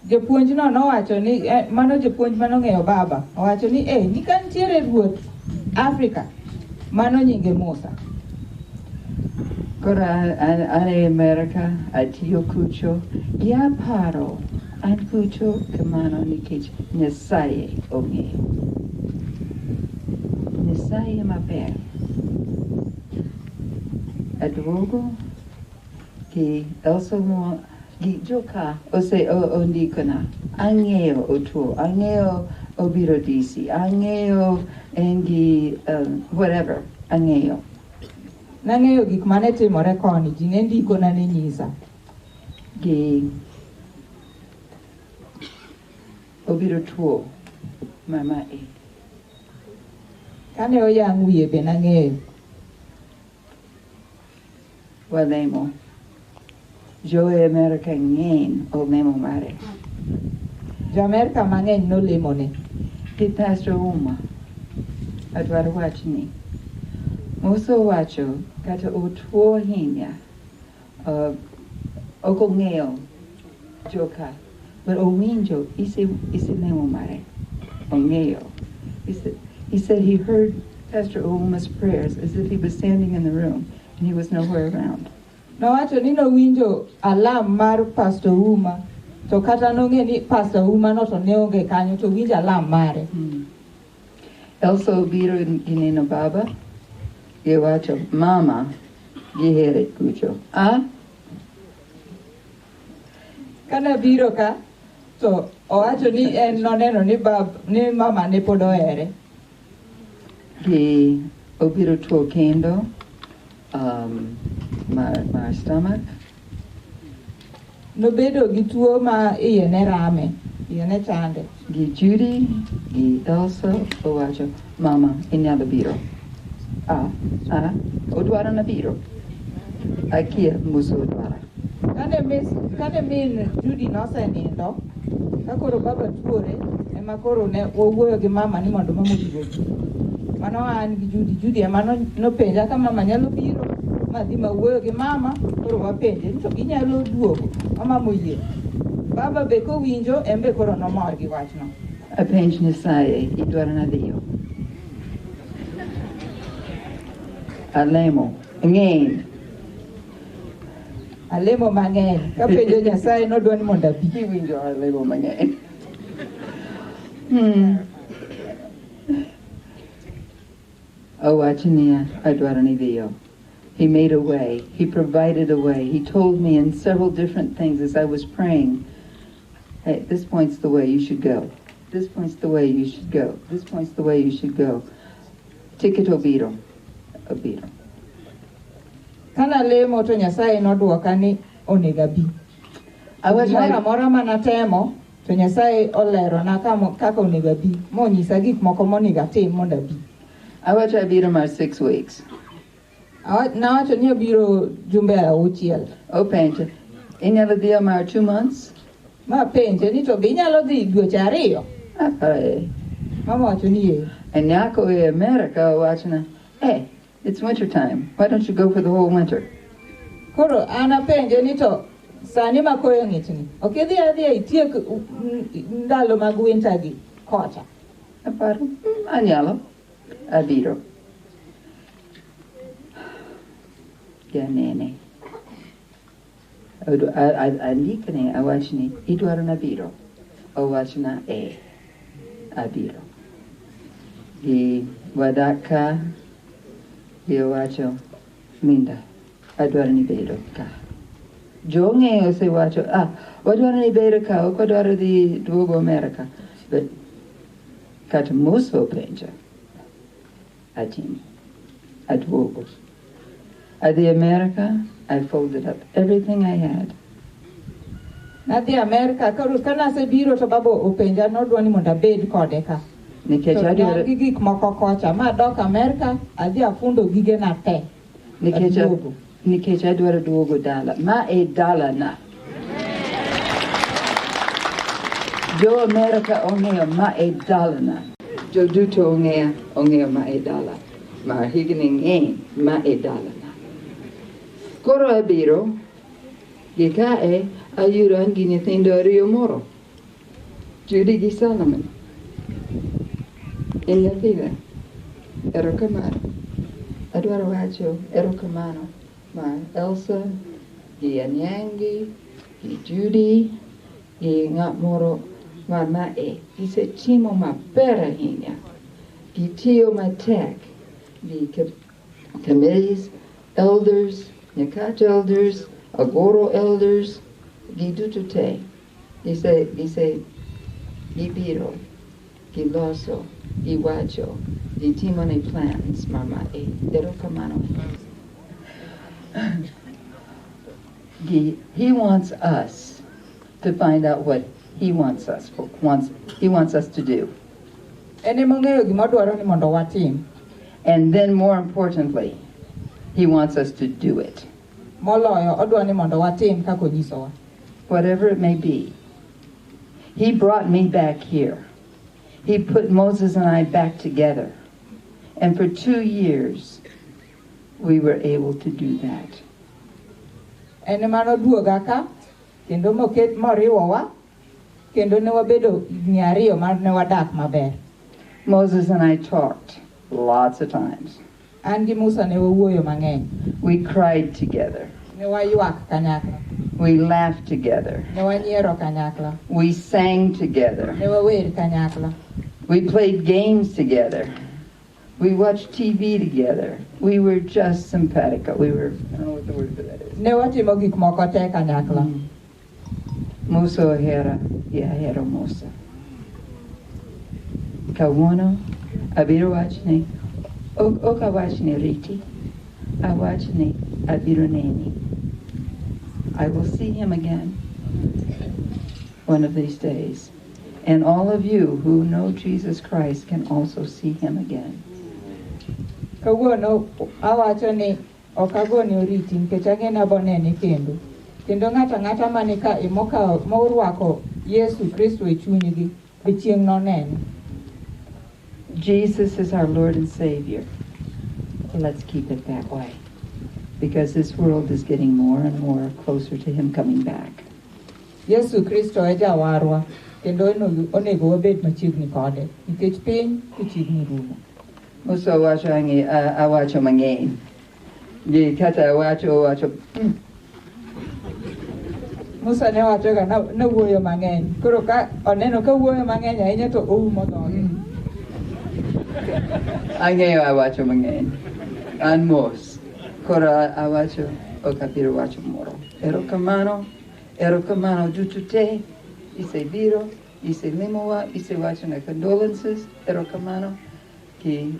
Japuonjno nowacho ni mano japuonj manong'eyo baba owacho ni ni ka nitiere ruoth Afrika mano nyinge Musa. Koro an e Amerika, atiyo kucho, gi aparo an kucho kamano nikech Nyasaye ong'eyo. Nyasaye maber. Aduogo gi Elsa mo gi joka ose ondikona. Ang'eyo otuo, ang'eyo obiro DC, ang'eyo en gi whatever, ang'eyo. Nang'eyo gik mane timore koni, ji ne ndikona ne nyisa. Gi obiro tuo mama e. Kane oyang' wiye be nang'eyo. Walemo. Jo e Amerika ng'eny olemo mare. Jo Amerika mang'eny nolemone. Gi Pastor Uma, adwaro wachni. Musa owacho kata otuo ahinya, ok ong'eyo joka, but owinjo ise lemo mare. Ong'eyo. He said he heard Pastor Ouma's prayers as if he was standing in the room and he was nowhere around. Nowacho ni nowinjo alam mar Pastor Uma to kata nong'e ni Pastor Uma no to ne onge kanyo to winjo alam mare. Elsa obiro gineno baba, giwacho, mama, gihere kucho. Ah? Kane biro ka to owacho ni en noneno ni bab ni mama ne pod ohere. Gi obiro tuo kendo, mar stomach. Nobedo gi tuo ma iye ne rame, iye ne chande. Gi Judy, gi Elsa, owacho, mama, inyalo biro. Ah, ah, odwaro na biro. Akia Musa odwara. Kane min Judy nosenindo, ka koro baba tuore, ema koro ne wawuoyo gi mama ni mondo mama obi obi. Mano an gi Judy, Judy ema nopenja ka mama nyalo biro, madhi mawuoyo gi mama, koro wapenje ni to ginyalo duogo, ma mama oyie. Baba be kowinjo, en be koro nomor gi wachno. Apenj Nyasaye, idwaro nadhiyo. Alemo. Ng'eny. Alemo mang'eny. Kapenjo Nyasaye nodwa ni mondo abi. Iwinjo alemo mang'eny. Owacho niya, adwaro ni dhiyo. He made a way. He provided a way. He told me in several different things as I was praying, hey, this point's the way you should go. This point's the way you should go. This point's the way you should go. Ticket obiro. Obiro. Kana lemo to Nyasaye nodwoka ni onego abi. Gimoro amora manatemo to Nyasaye olerona kaka onego abi monyisa gik moko monego atim mondo abi. Awacho abiro mar 6 weeks. Nawacho ni abiro jumbe 6. Openje, inyalo dhiyo mar 2 months? Ma penje ni to be inyalo dhi dweche 2? Aparo. Mama wacho ni ee. And nyako e America owachona, hey, it's winter time. Why don't you go for the whole winter? Koro an apenje ni to sani ma koyo ng'ichni, ok idhi adhiya itiek ndalo mag winter gi kocha? Aparo, anyalo. Abiro. Janene. Andikne awachni idwaro nabiro. Owachna e. Abiro. Gi wadak ka, gi owacho, Linda, adwaro ni bedo ka. Jong'e osewacho, wadwaro ni bedo ka, ok wadwaro dhi duogo Amerika. But kata Musa openja, atimo, aduogo. Adhi America, I folded up everything I had. Nadhi Amerika, koro kanasebiro to baba openja nodwa ni mondo abed kode ka. Nikech To adwaro ne an gi gik moko kocha, ma adok Amerika, adhi afundo gigena te. Aduogo. Nikech adwaro duogo dala. Ma e dalana. Jo Amerika ong'eyo ma e dalana. Jo duto ong'eyo ma e dala. Mar higni ng'eny ma e dalana. Koro abiro, gi kae ayudo an gi nyithindo 2 moro. Judy gi Solomon. En nyathina. Erokamano. Adwaro wacho erokamano mar Elsa, gi Anyangi, gi Judy, gi ng'at moro mar mae. Gisetimo maber ahinya. Gitiyo matek. Gi committees, elders, Nyakach elders, Agoro elders, giduto te. Gise, gibiro, giloso, giwacho, gitimo ne plans mar mae. Erokamano. He wants us to find out what he wants us for, wants, he wants us to do. En ema ong'eyo gima odwaro ni mondo watim. And then more importantly, he wants us to do it. Moloyo odwa ni mondo watim kaka onyisowa. Whatever it may be. He brought me back here. He put Moses and I back together. And for 2 years, we were able to do that. En ema noduoga ka, kendo moket moriwowa, kendo ne wabedo higni 2 ma ne wadak maber. Moses and I talked lots of times. An gi Musa ne wawuoyo mang'eny. We cried together. Ne waywak kanyakla. We laughed together. Ne wanyiero kanyakla. We sang together. Ne wawer kanyakla. We played games together. We watched TV together. We were just simpatico. We were, I don't know what the word for that is. Ne watimo gik moko te kanyakla. Musa ohera, ya hero Musa. Kawuono, abiro wachni, ok awachni riti, awachni abiro neni. I will see him again one of these days. And all of you who know Jesus Christ can also see him again. Kawuono awacho ni ok agoni oriti nikech ang'e ni abo nene kendo. Kendo ng'ato ang'ata mani ka mokawo morwako Yesu Kristo e chunygi be chieng' nonene. Jesus is our Lord and Savior. Let's keep it that way, because this world is getting more and more closer to him coming back. Yesu Kristo e jawarwa kendo onego wabed machiegni kode nikech piny ochiegni rumo. Musa awacho ang'e, awacho mang'eny. Gi kata wacho wacho. Musa ne wachoga nawuoyo mang'eny. Koro ka oneno ka wuoyo mang'eny ahinya to oumo dhoge. Ang'eyo awacho mang'eny. An mos. Koro awacho ok abiro wacho moro. Erokamano, erokamano duto te. Isebiro, iselimowa, isewacho na condolences. Erokamano. Ki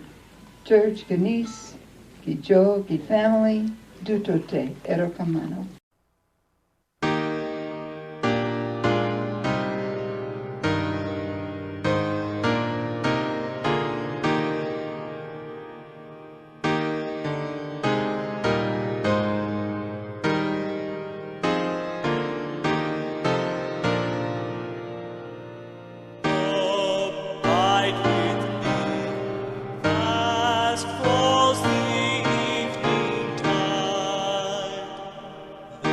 church, kanis, ki jo, ki family, duto te. Erokamano. Abide with me, fast falls the evening tide. The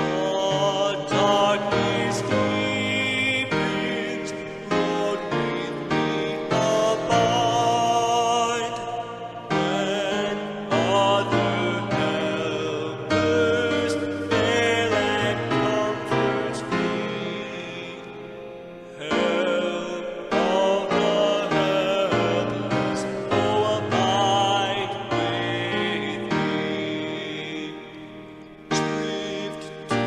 darkness deepens, Lord, with me abide. When other helpers fail and comforts fleet, help of the helpless, oh, abide with me. Swift to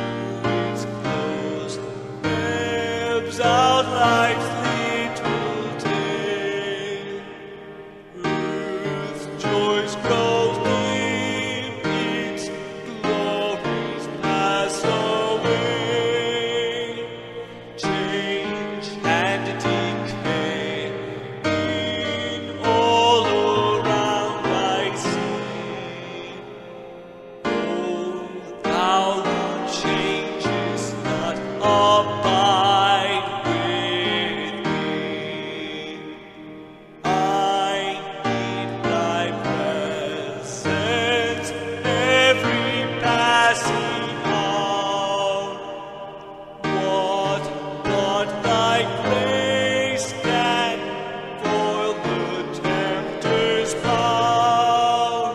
its close, ebbs out life's little tale. Earth's joys grow dim, its glories pass away. Change and decay in all around I see. Oh, thou who changest not, abide with me. I need thy presence every passing hour. What but thy grace can foil the tempter's power?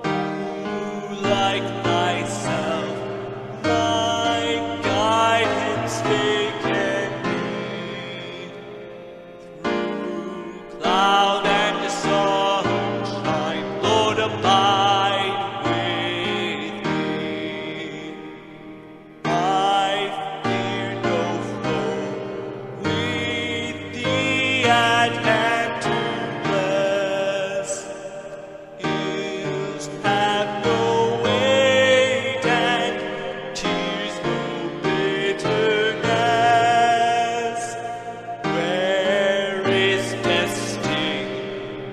Who like thyself, my guide and stay can be? Through cloud and sunshine, Lord, abide with me. I fear no foe, with thee at hand to bless. Ills have no weight and tears no bitterness. Where is death's sting?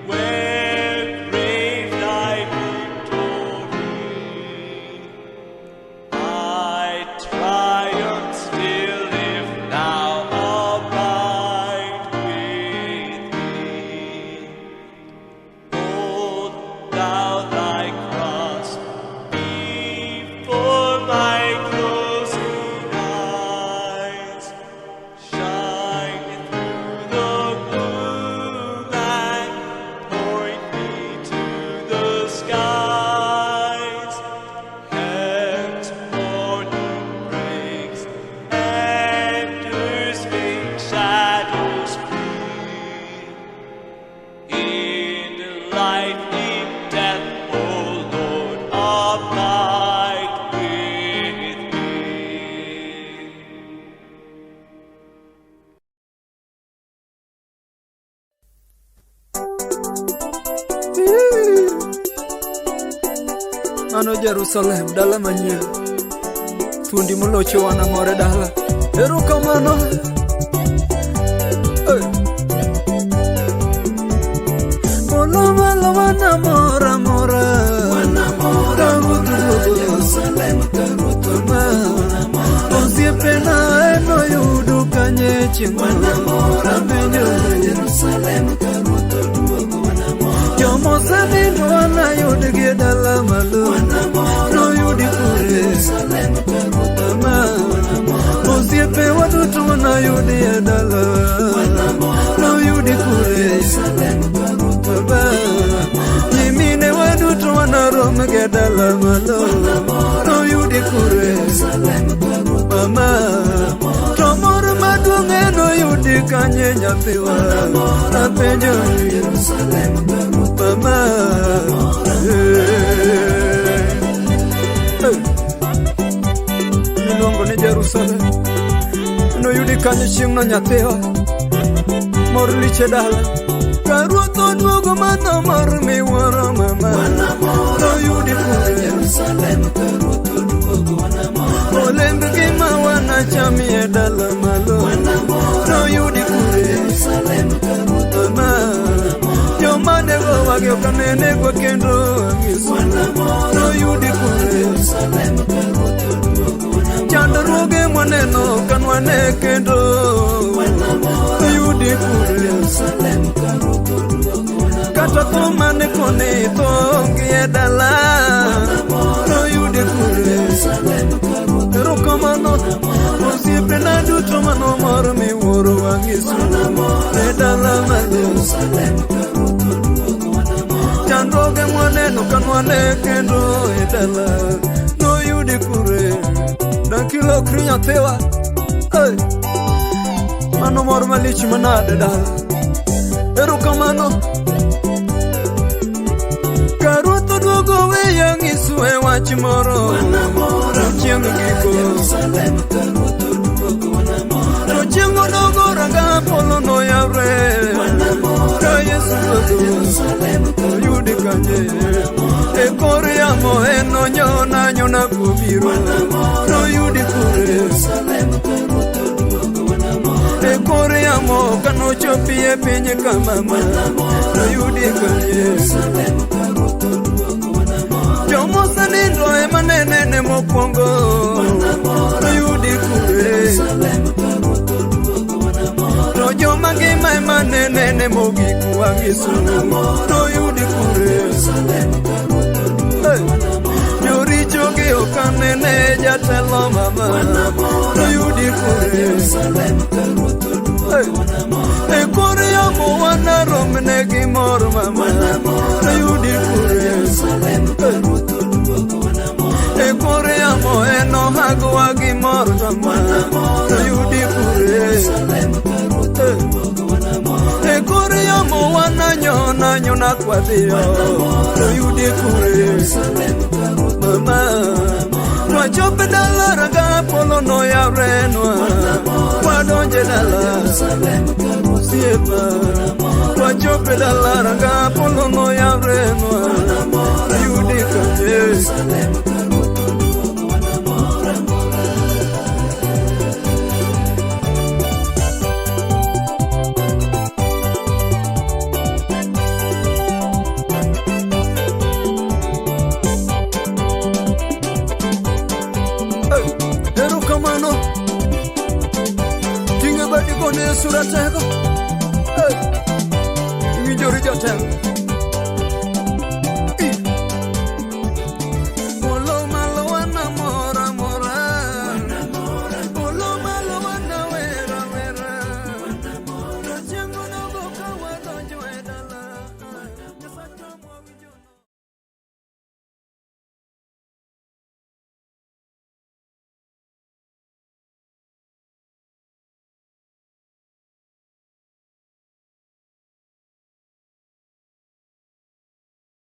Where grave thy victory? I triumph still if thou abide with me. Hold thou thy cross before my closing eyes. Shine through the gloom and point me to the skies. Heaven's morning breaks and earth's faint shadows flee. In life, in death, O Lord, abide with me. Mano Jerusalem, dala manyien. Thuondi molocho wanamore dala. Erokamano. Hey. Polo malo wanamora mora. Wanamora Jerusalem Osiepena enoyudo kanye chieng' wanamora penjo Jerusalem Jomosenindo wanayudgi e dala malo noyudi kure Osiepe waduto wanayudi e dala noyudi kure Nyimine waduto wanarom ge dala malo noyudi kure mama to mor maduong' enoyudi kanye nyathiwa apenjo mama. Miluongo ni Jerusalem noyudi kanye chieng'no nyathiwa mor lich e dala ka ruoth oduogo mano mor miwuoro mama noyudi kure olemb ngima wanachamie dala malo noyudi kure mama joma nego wagi ok anenegwa kendo ang'iso noyudi kure chandruoge mwaneno kanwane kendo noyudi kure kata tho mane koni tho onge e dala noyudi kure. Erokamano osiepena duto mano mor miwuoro wang'iso e dala malo chandruoge mwaneno kanwane kendo e dala noyudi kure dakilokri nyathiwa. Hey! Mano mor malich manade dala. Erokamano ka ruoth oduogo weya ng'isu e wach moro chieng' giko to chieng' odogo ranga polo noyawre ka Yesu duogo oyudi kanye e kor yamo enonyona nyona kobiro noyudi kure e kor yamo kanochopi e piny kamama noyudi kanye jomosenindo ema nenene mokwongo noyudi kure to joma ngima ema nenene mogik wang'iso noyudi kure. Joricho gi ok anene jatelo mama noyudi kure e kor yamo wanaromne gi mor mama noyudi kure e kor yamo enohagwa gi mor mama noyudi kure e kor yamo wananyona nyona kwadhiyo noyudi kure mama twachop e dala ranga polo noyawrenwa wadonje dala osiepa twachop e dala ranga polo noyawrenwa noyudi kanye. Erokamano ting'e badi kone Yesu ratego. Iwinjori jatelo.